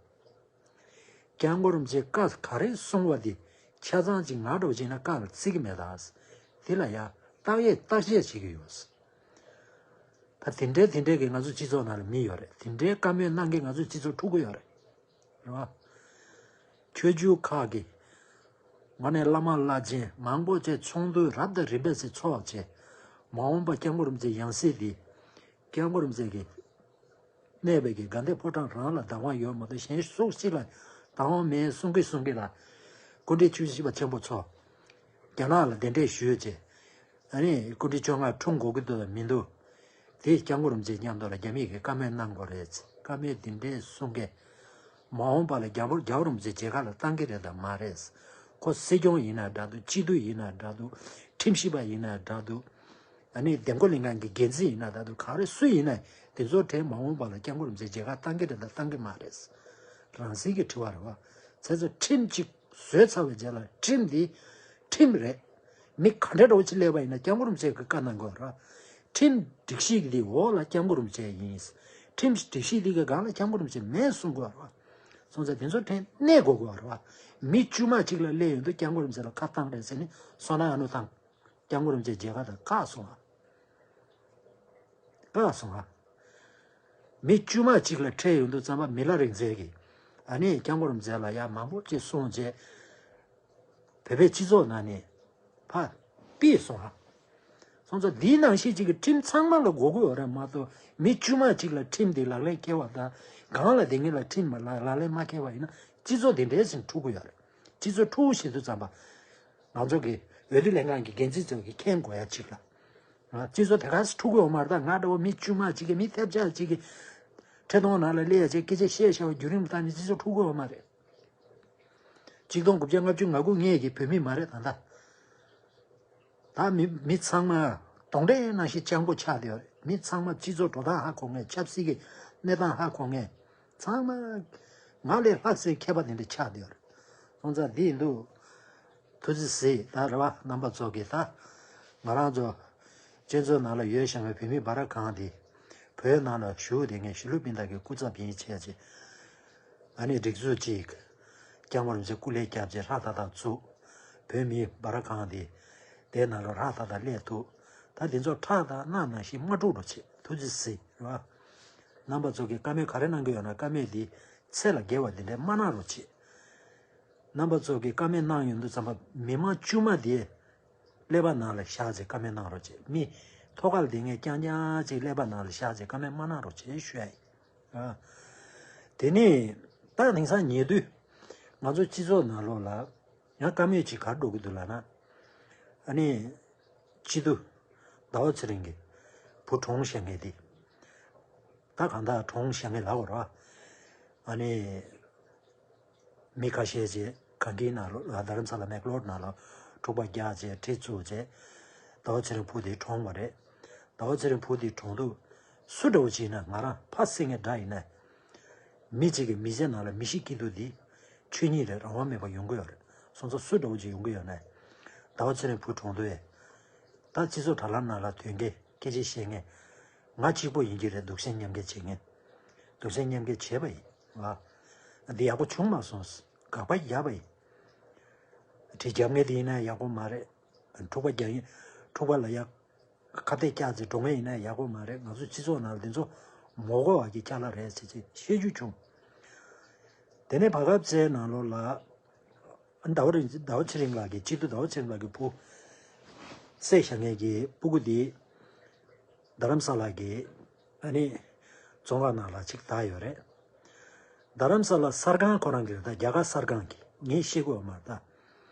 སྐྱབས་མགོན་རིན་པོ་ཆེས་བཀའ་ག་རེ་གསུངས་པ་འདི་ཆ་ཚང་གཅིག་ང་འདྲ་བོ་བྱས་ན་བཀའ་ལ་བརྩི་གི་མེད་ད། འདི་ལ་ཡ་བརྟག་ཡས་བརྟག་དཔྱད་བྱེད་ཀྱི་ཡོད། ད་དེ་འདྲའི་དེ་འདྲའི་གི་ང་ཚོ་སྤྱི་ཚོགས་ནང་ལ་མི་ཡོད་རེད། དེ་འདྲའི་བཀའ་མོལ་གནང་མཁན་ང་ཚོའི་སྤྱི་ཚོགས་འཁྲུག་གི་ཡོད་རེད། རེད་བ། ཆོས་བརྒྱུད་ཁག་གི་ངོས་ནས་བླ་མ་བླ་ཆེན་མང་པོ་བཅས་ཚོགས་འདུ་རབ་དང་རིམ་པ་ཞིག་ཚོགས་བྱས། མ་འོངས་པ་སྐྱབས་མགོན་རིན་པོ་ཆེའི་ཡང་སྲིད་འདི་སྐྱབས་མགོན་རིན་པོ་ཆེ་གི་གནས་པའི་གི་དགའ་ལྡན་ཕོ་བྲང་རང་ལ་བདག་དབང་ཡོད་མ་གཏོགས་གཞན་སུ་གཅིག་ལ་བདག་དབང་མེད་གསུང་གི་གསུང་གི་ལ། སྐུ་ཕྲེང་བཅུ་བཞི་པ་ཆེན་པོ་མཆོག་རྒྱ་ནག་ལ་གདན་འདྲེན་ཞུས་བྱས། ཨ་ནི་སྐུ་ཕྲེང་བཅོ་ལྔ་འཁྲུངས་དགོས་ཀྱི་འདུག་དང་མི་འདུག་དེ་སྐྱབས་མགོན་རིན་པོ་ཆེ་མཉམ་དུ་ལ་རྒྱ་མིས་ཀྱི་བཀའ་མོལ་གནང་དགོས་རེད། བཀའ་མོལ་འདི་འདྲས་གསུང་མཁན། མ་འོངས་པ་ལ་རྒྱ་བོད་རྒྱལ་བ་རིན་པོ་ཆེ་མཇལ་ཁ་ལ་བཏང་གི་རེད་དང་མ་རེད། ཁོ་སྲིད་སྐྱོང་ཡིན་ན་འདྲ་འདུག་སྤྱི་འཐུས་ཡིན་ན་འདྲ་འདུག་ཁྲིམས་ཞིབ་པ་ཡིན་ན་འདྲ་འདུག་ཨ་ནི་འདེམས་བསྐོ་ལྷན་ཁང་གི་འགན་འཛིན་ཡིན་ན་འདྲ་འདུག་ག་རེ་སུ་ཡིན་ན་དེ་ཚོ་གྲས་མ་འོངས་པ་ལ་སྐྱབས་མགོན་རིན་པོ་ཆེ་མཇལ་ཁ་བཏང་གི་རེད་དང་བཏང་གི་མ་རེད། རང་བཙན་གྱི་དྲི་བ་རེད་བ། ཚེ་ཚོ་ཁྲིམས་གཅིག་བཟོས་ཚར་བའི་རྗེས་ལ་ཁྲིམས་འདི་ཁྲིམས་རེད། མི་ག་འདྲ་འདྲ་བོ་ཅིག་སླེབས་པ་ཡིན་ན་སྐྱབས་མགོན་རིན་པོ་ཆེ་གི་བཀའ་གནང་དགོས་རེད། ཁྲིམས་སྒྲིག་གཞི་འདི་འོག་ལ་སྐྱབས་མགོན་རིན་པོ་ཆེ་ཡིན། ཁྲིམས་སྒྲིག་གཞི་འདི་གི་སྒང་ལ་སྐྱབས་མགོན་རིན་པོ་ཆེ་མེད་གསུང་དགོས་རེད། སོང་ཙང་དེ་ཚོ་ཕྲན་གནས་དགོས་དགོས་རེད་བ། མི་དཀྱུས་མ་གཅིག་ལ་སླེབས་ཡོང་དུས་སྐྱབས་མགོན་རིན་པོ་ཆེ་ལ་ཁ་བཏང་རེད་ཟེར་ནས་བསོད་ནམས་ཨ་ནུ་བཏང་། སྐྱབས་མགོན་རིན་པོ་ཆེ་མཇལ་ཁ་དང་བཀག་སོང་ང་། བཀག་སོང་ང་། མི་དཀྱུས་མ་གཅིག་ལ་འཕྲད་ཡོང་དུས་ཙམ་པ་མི་ལ་རིང་མཛད་ཀྱིས་ཨ་ནི་སྐྱབས་མགོན་རིན་པོ་ཆེ་ལ་ཡ་མང་པོ་ཅིག་གསུངས་རྗེས། བོད་པའི་སྤྱི་ཚོགས་ནང་ནས་ཕར་ཕུད་སོང་ང་། སོང་ཙང་འདིའི་ནང་བཞིན་གཅིག་གི་ཁྲིམས་ཚང་མ་ལ་དགོས་ཀྱི་ཡོད་རེད་མ་གཏོགས་མི་དཀྱུས་མ་གཅིག་ལ་ཁྲིམས་དེ་ལག་ལེན་འཁེལ་བ་དང་སྒང་ལ་དེ་ངེད་ལ་ཁྲིམས་ལག་ལག་ལེན་མ་འཁེལ་བ་ཡིན་ན་སྤྱི་ཚོགས་དེ་འདྲའི་ཟིན་འཁྲུག་གི་ཡོད་རེད། སྤྱི་ཚོགས་འཁྲུག་བྱེད་དུས་ཙམ་པ་ང་ཚོ་གི་འོས་བསྡུ་ལྷན་ཁང་གི་འགན་འཛིན་ཚོ་གི་མཁྱེན་དགོས་ཡ་གཅིག་ལ། སྤྱི་ཚོགས་དེ་ག་སེ་འཁྲུག་གི་ཡོད་མ་རེད། ད་ང་འདྲ་བོ་མི་དཀྱུས་མ་གཅིག་གི་མི་ཐེབས་ཆག་གཅིག་གི་ཁྲི་སྟོང་ནང་ལ་སླེབས་ཡ་ཅིག་སྐད་ཆ་བཤད་བཤད་པ་བརྒྱུད་རིམ་བཏང་ནས་སྤྱི་ཚོགས་འཁྲུག་གི་ཡོད་མ་རེད། ཆིག་སྟོང་དགུ་བརྒྱ་ལྔ་བཅུ་ང་དགུ་ངེད་ཀྱི་བོད་མི་མ་རེད་ད་ལྟ། ད་མི་མི་ཚང་མ་གདོན་འདྲེ་ནང་བཞིན་སྤྱང་པོ་ཆགས་བསྡད་ཡོད་རེད། མི་ཚང་མ་སྤྱི་ཚོགས་འགྲོ་སྟངས་ཧ་གོ་མཁན། ཆབ་སྲིད་ཀྱི་གནས་སྟངས་ཧ་གོ་མཁན། ཚང་མ་ང་ལས་ལྷག་ཙམ་མཁས་པ་དེ་འདྲ་ཆགས་བསྡད་ཡོད་རེད། སོང་ཙང་འདི་ཡིན་དུས། ཐུགས་རྗེ་གཟིགས། ད་རེད་བ། རྣམ་པ་ཚོ་གིས་ད་ང་རང་ཚོ་ཁྱེད་ཚོའི་ནང་ལ་ཡོད་བཞག་པའི་བོད་མི་སྦ་ར་གང་དེ་བོད་ནང་ལ་བཞུགས་བསྡད་མཁན་གཞིས་ལུས་སྤུན་ཟླ་གི་སྐུ་ཚབ་ཡིན་བྱས་རྗེས། ཨ་ནི་སྒྲིག་འཛུགས་གཅིག་སྐྱབས་མགོན་རིན་པོ་ཆེ་སྐུ་ལས་བསྐྱབས་རྗེས་ཧྲ་ཏག་ཏག་བཙུགས། བོད་མི་སྦ་ར་གང་དེ་དེའི་ནང་ལ་ཧྲ་ཏག་ཏག་སླེབས་ཐུབ། ད་དེ་ཚོ་ཁྲག་དང་སྣ་ནང་བཞིན་མ་དཀྲུག་རོགས་བྱེད། ཐུགས་རྗེ་གཟིགས་རེད་བ། རྣམ་པ་ཚོ་གིས་བཀའ་མོལ་ག་རེ་གནང་གི་ཡོད་ན་བཀའ་མོལ་འདི་ཚད་ལས་བརྒལ་བ་འདི་འདྲ་མ་གནང་རོགས་བྱེད། རྣམ་པ་ཚོ་གིས་བཀའ་མོལ་གནང་ཡོང་དུས་ཙམ་པ་མི་མང་དཀྱུས་མ་དེ་ཀླད་པ་ནང་ལ་བཞག་བྱས་བཀའ་མོལ་གནང་རོགས་བྱེད། མི་ཐོག་ཁར་བསྡད་མཁན་རྐྱང་རྐྱང་ཅིག་ཀླད་པ་ནང་ལ་བཞག་བྱས་བཀའ་མོལ་མ་གནང་རོགས་བྱེད་ཞུ་ཡ་ཡིན། ཨ། དེ་ནས་ད་དེང་སང་ཉེ་དུས་ང་ཚོ་སྤྱི་ཚོགས་ནང་ལོགས་ལ་ཡང་བཀའ་མོལ་ཅིག་ག་རེ་འགྲོ་གི་འདུག་ལབ་ན། ཨ་ནི་སྤྱི་འཐུས་ཟླ་བ་ཚེ་རིང་གི་བུ་གྲོངས་བཞག་མཁན་དེ། ད་གང་ལྟར་གྲོངས་བཞག་མཁན་ལབ་དགོས་རེད་བ། ཨ་ནི་མི་ཁ་ཤས་ཅིག་གངས་སྐྱིད་ནང་ལོགས་ལ་རྡ་རམ་ས་ལ་མེག་ལོར་ནང་ལ་འཁྲུག་པ་རྒྱག་བྱས་གྲི་བཙུགས་བྱས་ཟླ་བ་ཚེ་རིང་བུ་དེ་གྲོངས་པ་རེད། ཟླ་བ་ཚེ་རིང་བུ་དེ་གྲོངས་དུས་སུ་འདྲ་བོ་ཅིག་ཡིན་ན་ང་རང་ཕ་སེང་གེ་འདྲ་ཡིན་ན། མི་གཅིག་གིས་མི་ཚེ་ནང་ལ་མི་ཤི་སྐྱིད་སྡུག་འདི་ཆོས་ཉིད་རེད། རང་དབང་མེད་པ་ཡོང་གི་ཡོད་རེད། སོང་ཙང་སུ་འདྲ་བོ་ཅིག་ཡོང་གི་ཡོད་ན། ཟླ་བ་ཚེ་རིང་བུ་གྲོངས་དུས་ད་སྤྱི་ཚོགས་དྲ་ལམ་ནང་ལ་དོན་གྱི་སྐད་ཆ་བཤད་མཁན་ང་གཅིག་པོ་ཡིན་གྱི་རེད། སྡུག་ཅག་མཉམ་སྐྱེད་བྱེད་མཁན། སྡུག་ཅག་མཉམ་སྐྱེད་བྱས་པ་ཡིན། ང་འདི་ཡག་པོ་བྱུང་མ་སོང་། དགག་པ་བརྒྱབ་པ་ཡིན། གྲི་རྒྱབ་མཁན་དེ་ཡིན་ན་ཡག་པོ་མ་རེད། འཁྲུག་པ་རྒྱག་ཡིན། འཁྲུག་པ་ལ་ཡག་ཁ་གཏད་བཀྱག་ཚེ་འགྲོ་ངེས་ཡིན་ན་ཡག་པོ་མ་རེད། ང་ཚོ་སྤྱི་ཚོགས་ནང་ལ་འདི་ཚོ་མ་དགོས་པ་གི་ཅ་ལག་རེད་ཟེར་ཅིག་བཤད་རྒྱུ་བྱུང་། དེ་ནས་བར་སྐབས་ཚེ་ནང་ལོགས་ལ་ཟླ་བ་རིང་ཟླ་བ་ཚེ་རིང་ལགས་ཀྱི་སྤྱི་འཐུས་ཟླ་བ་ཚེ་རིང་ལགས་ཀྱི་བུ་བསད་བཞག་མཁན་གྱི་སྤུ་གུ་དེ་རྡ་རམ་ས་ལ་གི་ཨ་ནི་བཙོན་ཁང་ནང་ལ་ཅིག་བསྡད་ཡོད་རེད། རྡ་རམ་ས་ལ་གསར་ཁང་ཁོ་རང་གི་རེད། ད་རྒྱ་གར་གསར་ཁང་གི་ངས་ཤེས་ཀྱི་ཡོད་མ་རེད་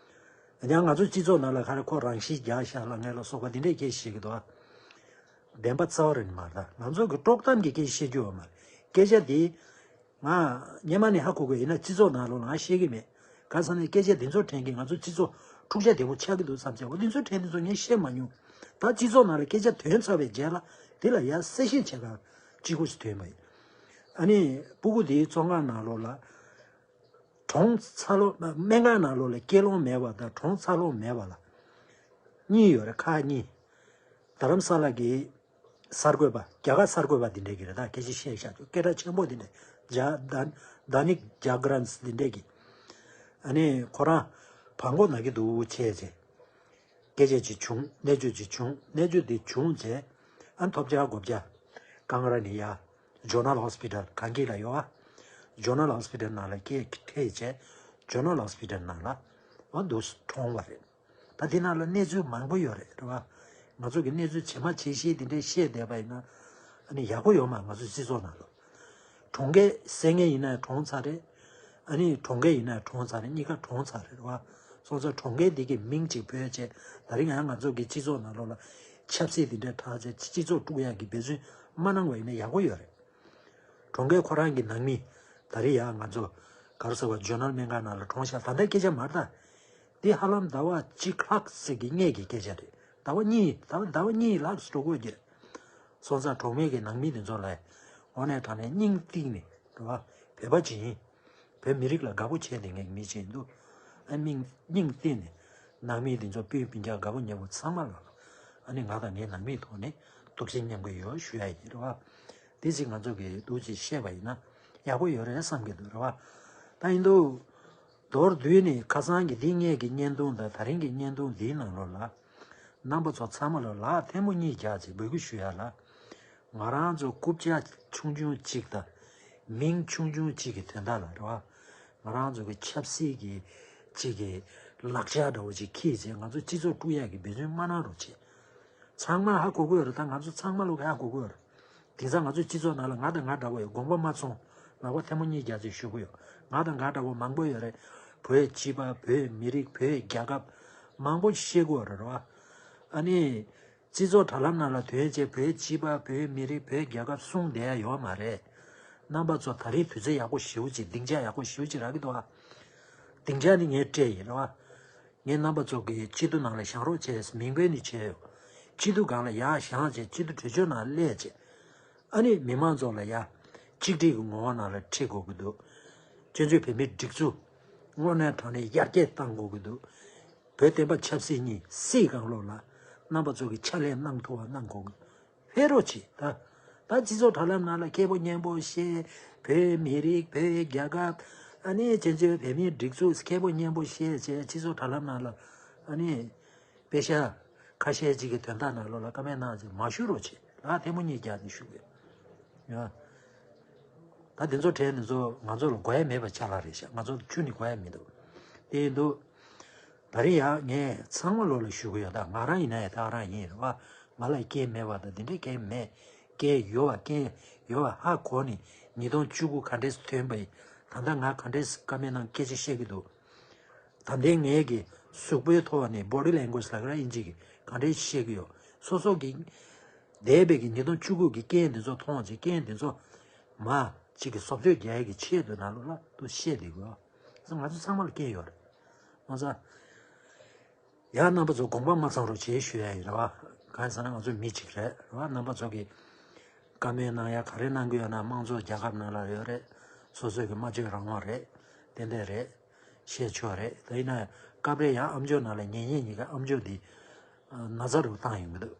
ད། ཡང་ང་ཚོ་སྤྱི་ཚོགས་ནང་ལ་ག་རེ་ཁོ་རང་ཤི་རྒྱག་ཤག་ལབ་མཁན་ལ་སོགས་པ་འདི་འདྲའི་སྐད་ཆ་བཤད་ཀྱི་འདུག་ཨ། བདེན་པ་རྩ་བ་རེད་མ་རེད་ད། ང་ཚོ་གི་དཀྲོག་གཏམ་གྱི་སྐད་ཆ་བཤད་རྒྱུ་ཡོད་མ་རེད། སྐད་ཆ་འདི་ང་སྔོན་མ་ནས་ཧ་གོ་གི་ཡིན་ན་སྤྱི་ཚོགས་ནང་ལོགས་ལ་ང་བཤད་ཀྱི་མེད། ག་ས་ནས་སྐད་ཆ་འདི་ཚོ་དྲན་གྱི་ང་ཚོ་སྤྱི་ཚོགས་འཁྲུག་ཆ་དེ་པོ་ཆགས་ཀྱི་འདུག་བསམ་བྱས། འོ་འདི་ཚོ་དྲན་འདི་ཚོ་ངས་བཤད་མ་མྱོང་། ད་སྤྱི་ཚོགས་ནང་ལ་སྐད་ཆ་ཐོན་ཚར་བའི་རྗེས་ལ་དེ་ལ་ཡར་གསལ་བཤད་བྱེད་གར་གཅིག་པོ་ཞིག་ཐོན་པ་ཡིན། ཨ་ནི་སྤུ་གུ་དེའི་བཙོན་ཁང་ནང་ལོགས་ལ། གྲོངས་ཚ་ལོ། སྨན་ཁང་ནང་ལོགས་ལ་སྐྱེ་ལོང་མེད་པ་དང་གྲོངས་ཚ་ལོང་མེད་པ་ལ་གཉིས་ཡོད་རེད། ཁག་གཉིས། རྡ་རམ་ས་ལ་གི་གསར་འགོད་པ། རྒྱ་གར་གསར་འགོད་པ་འདི་འདྲས་ཀྱི་རེད། ད་སྐད་ཆ་བཤད་བཞག་ཆོག་སྐད་གྲགས་ཆེན་པོ་འདི་འདྲས། ཇ་དན་དཱ་ནིག་ཇཱ་ག་རན་འདི་འདྲས་ཀྱི། ཨ་ནི་ཁོ་རང་བང་གོ་ན་གི་འདུག་བྱས་རྗེས། སྐད་ཆ་ཅིག་བྱུང་། གནས་ཚུལ་ཅིག་བྱུང་། གནས་ཚུལ་འདི་བྱུང་རྗེས་ཨ་ཐོབ་རྒྱག་དགོས་རྒྱག་ཀང་ར་ནི་ཡ། ཇོ་ནལ་ཧོ་སི་པི་ཊལ་གངས་སྐྱིད་ལ་ཡོད་ཨ། ཇོ་ནལ་ཧོ་སི་པི་ཊལ་ནང་ལ་སྐད་ཁྲིད་བྱས། ཇོ་ནལ་ཧོ་སི་པི་ཊལ་ནང་ལ་འོ་འདུག་གྲོངས་པ་རེད། ད་དེ་ནང་ལ་གནས་ཚུལ་མང་པོ་ཡོད་རེད། རེད་བ། ང་ཚོ་གི་གནས་ཚུལ་ཇི་མ་ཇི་བཞིན་དེ་འདྲའི་བཤད་བསྡད་པ་ཡིན་ན་ཨ་ནི་ཡག་པོ་ཡོད་མ། ང་ཚོ་སྤྱི་ཚོགས་ནང་ལ། གྲོངས་མཁན་བསད་མཁན་ཡིན་ན་གྲོངས་ཚར་རེད། ཨ་ནི་གྲོངས་མཁན་ཡིན་ན་གྲོངས་ཚར་རེད། གཉིས་ཀ་གྲོངས་ཚར་རེད། རེད་བ། སོང་ཙང་གྲོངས་མཁན་འདི་གི་མིང་གཅིག་བོས་བྱས། ད་རིང་ཡང་ང་ཚོ་གི་སྤྱི་ཚོགས་ནང་ལོགས་ལ་ཆབ་སྲིད་འདི་འདྲ་དྲག་བྱས་སྤྱི་ཚོགས་དཀྲུག་ཡག་གི་འབད་བརྩོན་མ་གནང་བ་ཡིན་ན་ཡག་པོ་ཡོད་རེད། གྲོངས་མཁན་ཁོ་རང་གི་ནང་མི་ད་རེས་ཡང་ང་ཚོ་ག་རེ་ཟེར་བ་ཇོ་ནལ་སྨན་ཁང་ནང་ལ་གྲོངས་ཤག་ད་ལྟའི་སྐད་ཆ་མ་རེད་ད། འདི་ཧ་ལམ་ཟླ་བ་གཅིག་ལྷག་ཙམ་གྱི་སྔས་ཀྱི་སྐད་ཆ་རེད། ཟླ་བ་གཉིས། ཟླ་བ་ཟླ་བ་གཉིས་ལྷག་ཙམ་འགྲོ་དགོས་ཀྱི་རེད། སོང་ཙང་གྲོངས་མཁན་གྱི་ནང་མི་དེ་ཚོ་ལ་དངོས་གནས་དྲང་གནས་སྙིང་གཏིང་ནས་རེད་བ། བོད་པ་ཅིག་ཡིན། བོད་མི་རིགས་ལ་དགའ་པོ་བྱས་བསྡད་མཁན་གྱི་མི་ཅིག་ཡིན་དུས། ཨ་མིང་སྙིང་གཏིང་ནས་ནང་མི་དེ་ཚོ་སྤུན་སྤུན་ཀྱག་དགའ་པོ་ཉེ་པོ་ཚང་མ་ལ་ཨ་ནི་ང་དང་ངའི་ནང་མིའི་ཐོག་ནས་ཐུགས་རྗེ་མཉམ་སྐྱེད་ཡོད་ཞུ་ཡ་ཡིན། རེད་བ། དེ་ཅིག་ང་ཚོ་གིས་འདུག་ཅིག་བཤད་པ་ཡིན་ན་ཡག་པོ་ཡོད་རེད་བསམ་གྱི་འདུག། རེད་བ། ད་ཡིན་དུས། མདོར་བསྡུས་ནས་ཁ་སང་གི་འདི་སྔས་ཀྱི་བརྙན་ཐུང་དང་ད་རིང་གི་བརྙན་ཐུང་འདིའི་ནང་ལོགས་ལ། རྣམ་པ་ཚོ་ཚང་མ་ལ་ལག་ཐལ་མོ་གཉིས་རྒྱག་ཅིག་འབོད་སྐུལ་ཞུ་ཡ་ལ། ང་རང་ཚོ་རྐུབ་བཀྱག་ཆུང་ཆུང་གཅིག་དང་། མིང་ཆུང་ཆུང་གཅིག་གི་དོན་དག་ལ། རེད་བ། ང་རང་ཚོ་གི་ཆབ་སྲིད་ཀྱི་གཅིག་གི་ལག་ཆ་འདྲ་བོ་ཅིག་འཁྱེར་བྱས་ང་ཚོ་སྤྱི་ཚོགས་དཀྲུག་ཡག་གི་འབད་བརྩོན་མ་གནང་རོགས་བྱེད། ཚང་མ་ཧ་གོ་གི་ཡོད་རེད། ད་ང་ཚོ་ཚང་མ་ལོག་གི་ཧ་གོ་གི་ཡོད་རེད། དེང་སང་ང་ཚོ་སྤྱི་ཚོགས་ནང་ལ་ང་དང་ང་འདྲ་བོ་ཡོད། དགོངས་པ་མ་ཚོམས། ལག་པ་ཐལ་མོ་གཉིས་རྒྱག་ཅིག་ཞུ་གི་ཡོད། ང་དང་ང་འདྲ་བོ་མང་པོ་ཡོད་རེད། བོད་སྤྱི་པ། བོད་མི་རིགས། བོད་རྒྱལ་ཁབ། མང་པོ་བཤད་གི་ཡོད་རེད་བ། ཨ་ནི། སྤྱི་ཚོགས་དྲ་ལམ་ནང་ལ་ཐོན་བྱས་བོད་སྤྱི་པ། བོད་མི་རིགས། བོད་རྒྱལ་ཁབ་གསུངས་བསྡད་ཡ་ཡོད་མ་རེད། རྣམ་པ་ཚོ་ད་རེས་དུས་ཚོད་ཡག་པོ་ཞེ་པོ་ཅིག་སྡིངས་ཆ་ཡག་པོ་ཞེ་པོ་ཅིག་རག་གི་འདུག་ཨ། སྡིངས་ཆ་ནི་ངས་སྤྲད་ཡིན་རེད་བ། ངས་རྣམ་པ་ཚོ་གི་སྤྱི་འཐུས་ནང་ལ་བཞེངས་རོགས་བྱས། མིང་འབོད་ནི་བྱས་ཡོད། སྤྱི་འཐུས་སྒང་ལ་ཡར་བཞེངས་བྱས་སྤྱི་འཐུས་གྲོས་ཆོད་ནང་སླེབས་བྱས། ཨ་ནི་མི་མང་ཚོ་ལ་ཡ། གཅིག་སྒྲིལ་གྱི་ངོ་བོ་ནང་ལ་ཁྲིད་དགོས་ཀྱི་འདུག། སྤྱི་འཐུས་བོད་མིའི་སྒྲིག་འཛུགས་དངོས་གནས་དྲང་གནས་ཡར་རྒྱས་གཏང་དགོས་ཀྱི་འདུག། བོད་བསྟན་པ་ཆབ་སྲིད་གཉིས་སྲིད་སྒང་ལོགས་ལ་རྣམ་པ་ཚོ་གི་ཕྱག་ལས་གནང་ཐུབ་པ་གནང་དགོས་ཀྱི། ཕེབས་རོགས་གྱིས་ད། ད་སྤྱི་ཚོགས་དྲ་ལམ་ནང་ལ་མཁས་པོ་སྙན་པོ་བཤད། བོད་མི་རིགས། བོད་རྒྱལ་ཁབ། ཨ་ནི་བཙན་བྱོལ་བོད་མིའི་སྒྲིག་འཛུགས་མཁས་པོ་སྙན་པོ་བཤད་བྱས་སྤྱི་ཚོགས་དྲ་ལམ་ནང་ལ་ཨ་ནི་དཔེ་ཤ་ཁ་ཤས་ཅིག་གི་དོན་དག་ནང་ལོགས་ལ་བཀའ་མོལ་གནང་བྱས་མ་ཞུ་རོགས་བྱེད། ལག་ཐལ་མོ་གཉིས་རྒྱག་ནས་ཞུ་དགོས། ཡ། ད་དེ་ཚོ་དྲན་ནས་ཚོ་ང་ཚོ་ལ་དགོས་ཡ་མེད་པ་ཆགས་ལ་རེད་ཤག། ང་ཚོ་ཁྱོན་ནས་དགོས་ཡ་མི་འདུག། ཡིན་འདུག་ད་རེས་ཡང་ངས་ཚང་མ་ལོ་ལ་ཞུ་གི་ཡོད། ད་ང་རང་ཡིན་ན་ཡང་ད་རང་ཡིན་རེད་བ། ང་ལ་རྐྱེན་མེད་པ་དང་དེ་འདྲའི་རྐྱེན་མེད། རྐྱེན་ཡོད་བ་རྐྱེན་ཡོད་བ་ཧ་གོ་ནས་ཉིས་སྟོང་བཅུ་དགུ་ག་འདྲས་ཐོན་པ་ཡིན། ད་ལྟ་ང་ག་འདྲས་ཀ་མེད་ནང་སྐད་ཆ་བཤད་གི་འདུག་ད་ལྟའི་ངས་ཀྱི་གཟུགས་པོའི་ཐོག་ནས་body language ལབ་ཀྱི་ར་ཨིན་ཇི་གི་ག་འདྲས་བཤད་གི་ཡོད། སོ་སོ་གི་འདས་པའི་གི་ཉིས་སྟོང་བཅུ་དགུ་གི་རྐྱེན་དེ་ཚོ་མཐོང་བྱས་རྐྱེན་དེ་ཚོ་མ་གཅིག་གི་བཟོ་བཅོས་རྒྱག་ཡས་ཀྱི་ཆེད་དུ་ནང་ལོགས་ལ་དུ་བཤད་བསྡད་དགོས། ང་ཚོ་ཚང་མ་ལ་རྐྱེན་ཡོད་རེད། ང་ཚོ་ཡང་རྣམ་པ་ཚོ་དགོངས་པ་མ་ཚོམ་རོགས་བྱེད་ཞུ་ཡ་ཡིན་རེད་བ། གང་ཡིན་ཟེར་ན་ང་ཚོ་མི་གཅིག་རེད་རེད་བ། རྣམ་པ་ཚོ་གི་བཀའ་མོལ་གནང་ཡ་ག་རེ་གནང་གི་ཡོད་ན། དམངས་གཙོ་རྒྱལ་ཁབ་ནང་ལ་ཡོད་རེད། སོ་སོའི་གི་སྨྲ་བརྗོད་རང་དབང་རེད། ཏན་ཏན་རེད། བཤད་ཆོག་རེད། དེ་ཡིན་ན་སྐབས་རེ་ཡང་ཨམ་ཅོག་ནང་ལ་ཉན་ཉན་གཉིས་ཀ་ཨམ་ཅོག་འདི་ན་ཚ་རུ་བཏང་ཡོང་གི་འདུག་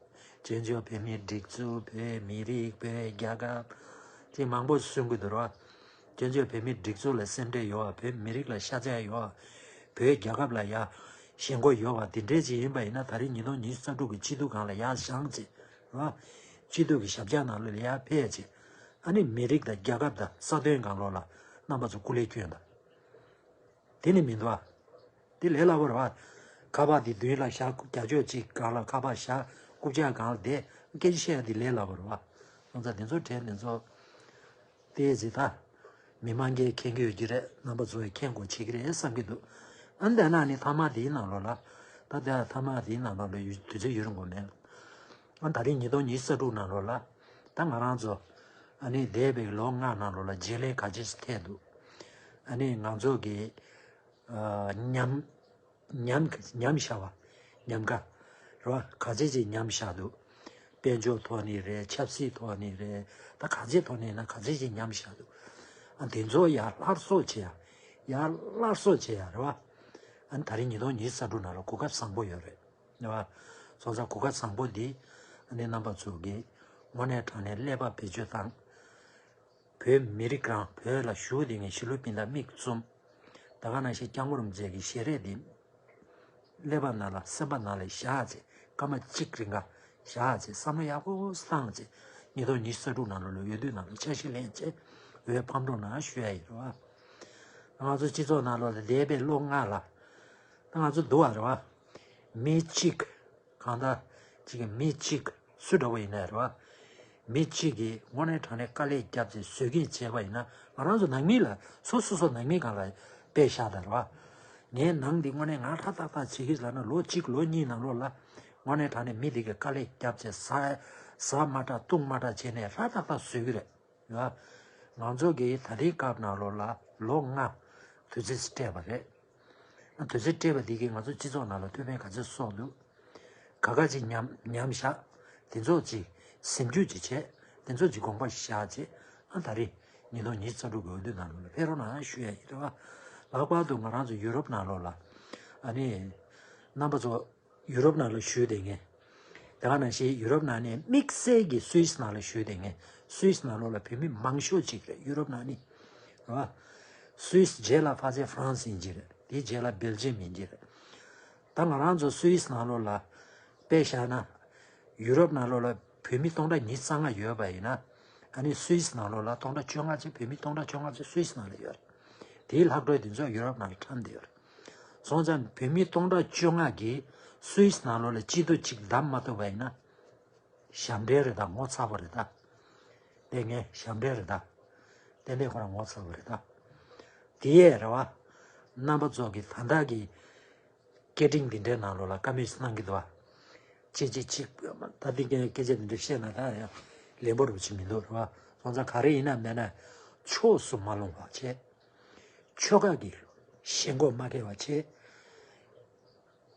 བཙན་བྱོལ་བོད་མིའི་སྒྲིག་འཛུགས། བོད་མི་རིགས། བོད་རྒྱལ་ཁབ་ཅེས་མང་པོ་གསུང་གི་འདུག་ར། བཙན་བྱོལ་བོད་མིའི་སྒྲིག་འཛུགས་ལ་སེམས་ཁྲལ་ཡོད་པ། བོད་མི་རིགས་ལ་ཤ་ཚ་ཡོད་པ། བོད་རྒྱལ་ཁབ་ལ་ཡ་ཞེན་ཁོག་ཡོད་པ་འདི་འདྲས་ཅིག་ཡིན་པ་ཡིན་ན། ད་རེས་ཉིས་སྟོང་ཉི་ཤུ་རྩ་དྲུག་གི་སྤྱི་འཐུས་སྒང་ལ་ཡར་བཞེངས་བྱས་ར། སྤྱི་འཐུས་ཀྱི་ཞབས་བཀྱག་ནང་ལོགས་ལ་ཡར་ཕེབས་བྱས། ཨ་ནི་མི་རིགས་དང་རྒྱལ་ཁབ་དང་ས་དོན་སྒང་ལོགས་ལ་རྣམ་པ་ཚོ་སྐུ་ལས་བསྐྱོན་དང་། དེ་ནི་མི་འདུག་ཨ། དེ་ལས་སླ་པོ་རེད་བ། ཁ་པར་དེ་མདུན་ལ་བཞག་རྒྱབ་ཕྱོགས་གཅིག་སྒང་ལ་ཁ་པར་བཞག་རྐུབ་བཀྱག་སྒང་ལ་བསྡད། སྐད་ཆ་བཤད་ཡ་དེ་ལས་སླ་པོ་རེད་བ། སོང་ཙང་དེ་ཚོ་དྲན་དེ་ཚོ། དེ་ཟེར་ད། མི་མང་གིས་མཁྱེན་གྱི་ཡོད་ཀྱི་རེད། རྣམ་པ་ཚོས་མཁྱེན་དགོས་བྱེད་ཀྱི་རེད་བསམ་གྱི་འདུག་ཨ་འདི་ན་ནི་ཐ་མ་དེའི་ནང་ལོགས་ལ། ད་ལྟ་ཐ་མ་དེའི་ནང་ལོགས་ལ་ཡོད་དུས་ཚོད་ཡོད་རུང་དགོས་མེད། ཨ་ད་རེས་ཉིས་སྟོང་ཉི་ཤུ་རྩ་དྲུག་ནང་ལོགས་ལ། ད་ང་རང་ཚོ་ཨ་ནི་འདས་པའི་ལོ་ལྔ་ནང་ལོགས་ལ་བརྗེ་ལེན་ག་ཅི་ཞིག་ཐེབས་འདུག་ཨ་ནི་ང་ཚོ་གི་ཨ་ཉམས་ཉམས་ཉམས་བཞག་པ། ཉམས་དགའ་རེད་བ། ག་ཚད་ཅིག་ཉམས་བཞག་འདུག་དཔལ་འབྱོར་ཐོག་ནས་རེད། ཆབ་སྲིད་ཐོག་ནས་རེད། ད་ག་ཚད་ཐོག་ནས་ཡིན་ན་ག་ཚད་ཅིག་ཉམས་བཞག་འདུག་ཨ་དེ་ཚོ་ཡར་སླར་གསོ་བྱེད་ཡ། ཡར་སླར་གསོ་བྱེད་ཡ་རེད་བ། ཨ་ནི་ད་རེས་ཉིས་སྟོང་ཉི་ཤུ་རྩ་དྲུག་ནང་ལ་གོ་སྐབས་བཟང་པོ་ཡོད་རེད། རེད་བ། སོང་ཙང་གོ་སྐབས་བཟང་པོ་འདི་ཨ་ནི་རྣམ་པ་ཚོ་གིས་དངོས་གནས་དྲང་གནས་ཀླད་པ་བེད་སྤྱོད་བཏང་། བོད་མི་རིགས་རང་བོད་ལ་བཞུགས་བསྡད་མཁན་གཞིས་ལུས་སྤུན་ཟླ་མིག་བཙུམ། ད་ག་ནང་བཞིན་སྐྱབས་མགོན་རིན་པོ་ཆེ་གི་ཞལ་རས་འདི་ཀླད་པ་ནང་ལ་སེམས་པ་ནང་ལ་བཞག་བྱས། སྐར་མ་གཅིག་རིང་ག་བཞག་བྱས། བསམ་བློ་ཡག་པོ་བཏང་བྱས། ཉིས་སྟོང་ཉི་ཤུ་རྩ་དྲུག་ནང་ལོགས་ལ་འོས་བསྡུ་ནང་ལ་འཆར་གཞི་ལེན་བྱས། འོས་ཕམ་འགྲོ་གནང་ཞུ་ཡ་ཡིན་རེད་བ། ང་ཚོ་སྤྱི་ཚོགས་ནང་ལོགས་ལ་འདས་པའི་ལོ་ལྔ་ལ་ད་ང་ཚོ་འདུག་བ་རེད་བ། མི་གཅིག་གང་ལྟར་གཅིག་གི་མི་གཅིག་སུ་འདྲ་བོ་ཡིན་ནའི་རེད་བ། མི་གཅིག་གིས་དངོས་གནས་དྲང་གནས་དཀའ་ལས་བརྒྱབ་བྱས་བཟོ་སྐྲུན་བྱས་པ་ཡིན་ན། ང་རང་ཚོ་ནང་མི་ལ་སོ་སོ་སོ་ནང་མི་སྒང་ལ་དཔེ་བཞག་དང་རེད་བ། ངའི་ནང་འདི་དངོས་གནས་ང་ཧྲ་ཏག་ཏག་བྱེད་ཀྱི་ལབ་ན། ལོ་གཅིག་ལོ་གཉིས་ནང་ལོགས་ལ་དངོས་གནས་དྲང་གནས་མི་འདི་གིས་དཀའ་ལས་བརྒྱབ་བྱས་ཟ་ཟ་མ་དྲག་བཏུང་མ་དྲག་བྱས་ནས་ཧྲ་ཏག་ཏག་བཟོ་གི་རེད། ཡ། ང་ཚོ་གིས་ད་ལྟའི་སྐབས་ནང་ལོགས་ལ་ལོ་ལྔ་དུས་ཚོད་སྤྲད་པ་རེད། ཨ་དུས་ཚོད་སྤྲད་པ་འདི་གིས་ང་ཚོ་སྤྱི་ཚོགས་ནང་ལ་ཐུགས་ཕན་ག་ཚོད་གསོག་འདུག་ག་ག་ཅིག་ཉམས་ཉམས་བཞག་དེ་ཚོ་ཅིག་ཟིན་བཅོས་ཅིག་བྱས། དེ་ཚོ་ཅིག་དགོངས་པ་བཞག་བྱས། ཨ་ད་རེས་ཉིས་སྟོང་ཉི་ཤུ་རྩ་དྲུག་གི་འོས་བསྡུ་ནང་ལོགས་ལ་ཕེབས་རོགས་གནང་ཞུ་ཡ་ཡིན་རེད་བ། ལྷག་པར་དུ་ང་རང་ཚོ་ཡུ་རོབ་ནང་ལོགས་ལ་ཨ་ནི་རྣམ་པ་ཚོ་ཡུ་རོབ་ནང་ལ་བཞུགས་བསྡད་མཁན། དེ་ག་ནང་བཞིན་ཡུ་རོབ་ནང་ནས་དམིགས་བསལ་གྱི་སུད་སི་ནང་ལ་བཞུགས་བསྡད་མཁན། སུད་སི་ནང་ལོགས་ལ་བོད་མི་མང་ཤོས་ཅིག་རེད། ཡུ་རོབ་ནང་ནས་རེད་བ། སུད་སི་རྗེས་ལ་ཕལ་ཆེར་ཧྥ་རན་སི་ཡིན་གྱི་རེད། དེའི་རྗེས་ལ་སྦེལ་ཇམ་ཡིན་གྱི་རེད། ད་ང་རང་ཚོ་སུད་སི་ནང་ལོགས་ལ་དཔེ་བཞག་ན། ཡུ་རོབ་ནང་ལོགས་ལ་བོད་མི་སྟོང་ཕྲག་ཉི་ཤུ་རྩ་ལྔ་ཡོད་པ་ཡིན་ན། ཨ་ནི་སུད་སི་ནང་ལོགས་ལ་སྟོང་ཕྲག་བཅོ་ལྔ་ཙམ། བོད་མི་སྟོང་ཕྲག་བཅོ་ལྔ་ཙམ་སུད་སི་ནང་ལ་ཡོད་རེད། དེའི་ལྷག་འཕྲོ་དེ་ཚོ་ཡུ་རོབ་ནང་ལ་ཁྲམ་བསྡད་ཡོད་རེད། སོང་ཙང་བོད་མི་སྟོང་ཕྲག་བཅོ་ལྔ་གིས་སུད་སི་ནང་ལོགས་ལ་སྐྱིད་སྡུག་ཅིག་བདམས་མ་ཐུབ་པ་ཡིན་ན། ཞབས་འདྲེན་རེད་ད། ངོ་ཚ་པོ་རེད་ད། དེ་ངས་ཞབས་འདྲེན་རེད་ད། ཏན་ཏན་ཁོ་རང་ངོ་ཚ་པོ་རེད་ད། དེ་ཡས་རེད་བ། རྣམ་པ་ཚོ་གི་ད་ལྟ་གི་སྐད་འཕྲིན་འདི་འདྲའི་ནང་ལོགས་ལ་བཀའ་མོལ་གནང་གི་འདུག་བ། ཅི་ཅི་ཅི། ད་འདི་སྐད་སྐད་ཆ་འདི་འདྲ་བཤད་ན་ད་ཡང་ལན་པོ་རུ་ཅི་མི་འདུག་རེད་བ། སོང་ཙང་ག་རེ་ཡིན་ན་མེད་ན་ཕྱོགས་སུ་མ་ལྷུང་བ་བྱས། ཕྱོགས་ཁག་གི་ཞེན་ཁོག་མ་སྐྱེ་བ་བྱས།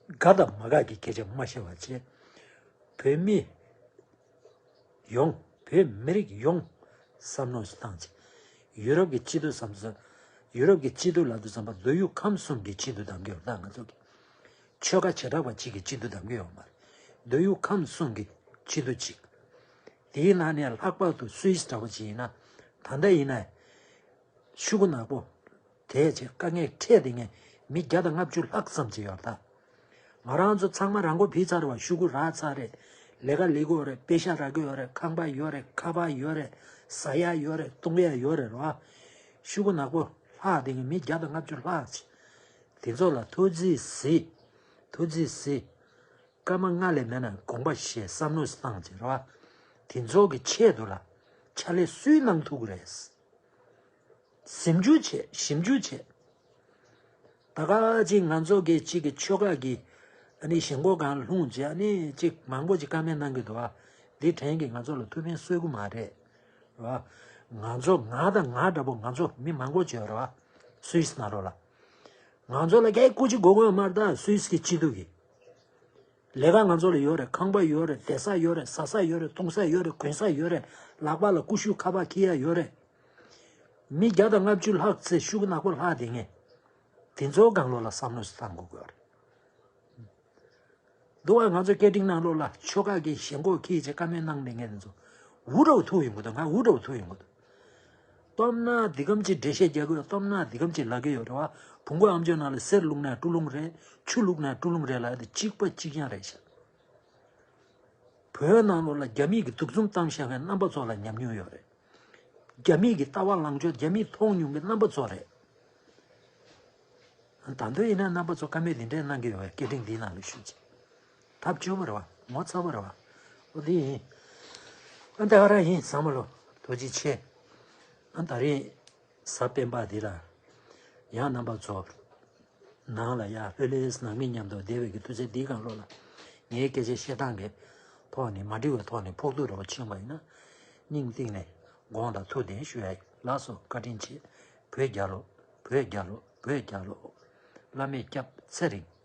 དགའ་དང་མ་དགའ་གི་སྐད་ཆ་མ་བཤད་པ་བྱས། བོད་མི་ཡོངས། བོད་མི་རིགས་ཡོངས་བསམ་མནོ་ཞིག་བཏང་བྱས། ཡུ་རོབ་ཀྱི་སྐྱིད་སྡུག་བསམ་ཚུལ། ཡུ་རོབ་ཀྱི་སྐྱིད་སྡུག་ལབ་དུས་ཙམ་པ་མདོ་དབུས་ཁམས་གསུམ་གྱི་སྐྱིད་སྡུག་གདམ་གྱི་ཡོད་ད་ང་ཚོ་གི། ཆོལ་ཁ་བྱེ་བྲག་པ་གཅིག་གི་སྐྱིད་སྡུག་གདམ་གྱི་ཡོད་མ་རེད། མདོ་དབུས་ཁམས་གསུམ་གྱི་སྐྱིད་སྡུག་གཅིག་དེའི་ནང་ནས་ལྷག་པར་དུ་སུད་སི་འདྲ་པོ་ཅིག་ཡིན་ན། ད་ལྟ་ཡིན་ན། ཤོག་གུ་ནག་པོ། དེ་བྱས་དཀའ་ངལ་འཕྲད་དེ་ངས་མི་བརྒྱ་དང་ལྔ་བཅུ་ལྷག་ཙམ་ཅིག་ཡོད་ད། ང་རང་ཚོ་ཚང་མ་རང་མགོ་ཕུད་ཚར་བ། ཤོག་གུ་རག་ཚར་རེད། ལས་ཀ་ལས་ཀྱི་ཡོད་རེད། པེ་ཤག་རག་གི་ཡོད་རེད། ཁང་པ་ཡོད་རེད། ཁ་པར་ཡོད་རེད། ཟ་ཡ་ཡོད་རེད། བཏུང་ཡ་ཡོད་རེད་རོ། ཤོག་གུ་ནག་པོ་ལྷག་དེ་ངས་མི་བརྒྱ་དང་ལྔ་བཅུ་ལྷག་ཅིག་དེ་ཚོ་ལ་ཐུགས་རྗེས་གཟིགས། ཐུགས་རྗེས་གཟིགས། སྐར་མ་ལྔ་ལས་མེད་ན་དགོངས་པ་བཞེས། བསམ་བློ་བཏང་བྱས་རེད་བ། དེ་ཚོ་གི་ཆེད་དུ་ལ་ཕྱག་ལས་སུས་གནང་ཐུབ་ཀྱི་རེད། ཟིན་རྒྱུ་བྱས། ཞིབ་འཇུག་བྱས། ད་ག་ཅིག་ང་ཚོ་གི་གཅིག་གི་ཆོལ་ཁ་གི་ཨ་ནི་ཞེན་ཁོག་སྒང་ལྷུང་བྱས། ཨ་ནི་གཅིག་མང་པོ་ཅིག་བཀའ་མོལ་གནང་གི་འདུག་བ། འདི་དྲན་གི་ང་ཚོ་ལ་ཐུགས་ཕན་གསོས་ཀྱི་མ་རེད། རེད་བ། ང་ཚོ་ང་དང་ང་འདྲ་པོ་ང་ཚོ་མི་མང་པོ་ཅིག་ཡོད་རེད་བ། སུད་སི་ནང་ལོགས་ལ། ང་ཚོ་ལ་གའི་སྐུ་མཁྱེན་དགོས་དགོས་མ་རེད། ད་སུད་སི་གི་སྤྱི་འཐུས་ཀྱི་ལས་ཀ་ང་ཚོ་ལ་ཡོད་རེད། ཁང་པ་ཡོད་རེད། བསྡད་ས་ཡོད་རེད། ཟ་ས་ཡོད་རེད། འཐུང་ས་ཡོད་རེད། གོན་ས་ཡོད་རེད། ལག་པ་ལ་ཀུ་ཤུ་ཁ་པར་འཁྱེར་ཡ་ཡོད་རེད། མི་བརྒྱ་དང་ལྔ་བཅུ་ལྷག་ཙམ་ཤོག་གུ་ནག་པོ་ལྷག་བསྡད་མཁན། དེ་ཚོ་སྒང་ལོགས་ལ་བསམ་བློ་བཏང་དགོས་ཀྱི་ཡོད་རེད། འདུག་བ། ང་ཚོ་སྐད་འཕྲིན་ནང་ལོགས་ལ་ཆོལ་ཁ་གི་ཞེན་ཁོག་འཁྱེར་བྱས་བཀའ་མོལ་གནང་བསྡད་མཁན་དེ་ཚོ་འུར་འདྲ་བོ་ཐུག་ཡོང་གི་འདུག་ང་འུར་འདྲ་བོ་ཐུག་ཡོང་གི་འདུག་སྟོབས་ན་འདི་གམ་ཅིག་འགྲེལ་བཤད་རྒྱག་གི་ཡོད། སྟོབས་ན་འདི་གམ་ཅིག་ལབ་ཀྱི་ཡོད་རེད་བ། བོང་གུ་ཨམ་ཅོག་ནང་ལ་གསེར་བླུགས་ན་སྤྲུ་ལུང་རེད། ཆུ་བླུགས་ན་སྤྲུ་ལུང་རེད་ལབ་ཡ་དེ་གཅིག་པ་གཅིག་རྐྱང་རེད་ཤག་བོད་ནང་ལོགས་ལ་རྒྱ་མི་གི་གདུག་རྩུབ་བཏང་བཞག་མཁན་རྣམ་པ་ཚོ་ལ་ཉམས་མྱོང་ཡོད་རེད། རྒྱ་མི་གི་ལྟ་བ་ལངས་ཕྱོགས། རྒྱ་མི་མཐོང་མྱོང་གི་རྣམ་པ་ཚོ་རེད། ད་དུང་ཡིན་ན་རྣམ་པ་ཚོ་བཀའ་མོལ་འདི་འདྲའི་གནང་གི་ཡོད་པའི་སྐད་འཕྲིན་འདིའི་ནང་ལ་ཞུ་ཅིག་ཐབས་སྐྱོ་པོ་རེད་བ། ངོ་ཚ་པོ་རེད་བ། འོ་འདི་ཡིན། ཨ་ད་ག་རང་ཡིན། ཚང་མ་ལོ་ཐུགས་རྗེ་ཆེ། ཨ་ད་རིང་གཟའ་སྤེན་པ་འདི་ལ་ཡང་རྣམ་པ་ཚོ་ནང་ལ་ཡ་ལྷོད་ལྷོད་ནང་མི་མཉམ་དུ་བསྡད་པའི་གི་དུས་ཚོད་འདིའི་སྒང་ལོགས་ལ་ངའི་སྐད་ཆ་བཤད་སྟངས་ཀྱི་ཐོག་ནས་མ་འགྲིག་པའི་ཐོག་ནས་ཕོག་ཐུག་འདྲ་པོ་ཕྱིན་པ་ཡིན་ན། སྙིང་གཏིང་ནས་དགོངས་དག་ཐུགས་བདེན་ཞུ་ཡ་ཡིན། ལགས་སོ། བཀའ་དྲིན་ཆེ། བོད་རྒྱལ་ལོ། བོད་རྒྱལ་ལོ། བོད་རྒྱལ་ལོ། བླ་མས་སྐྱབས། ཚེ་རིང་།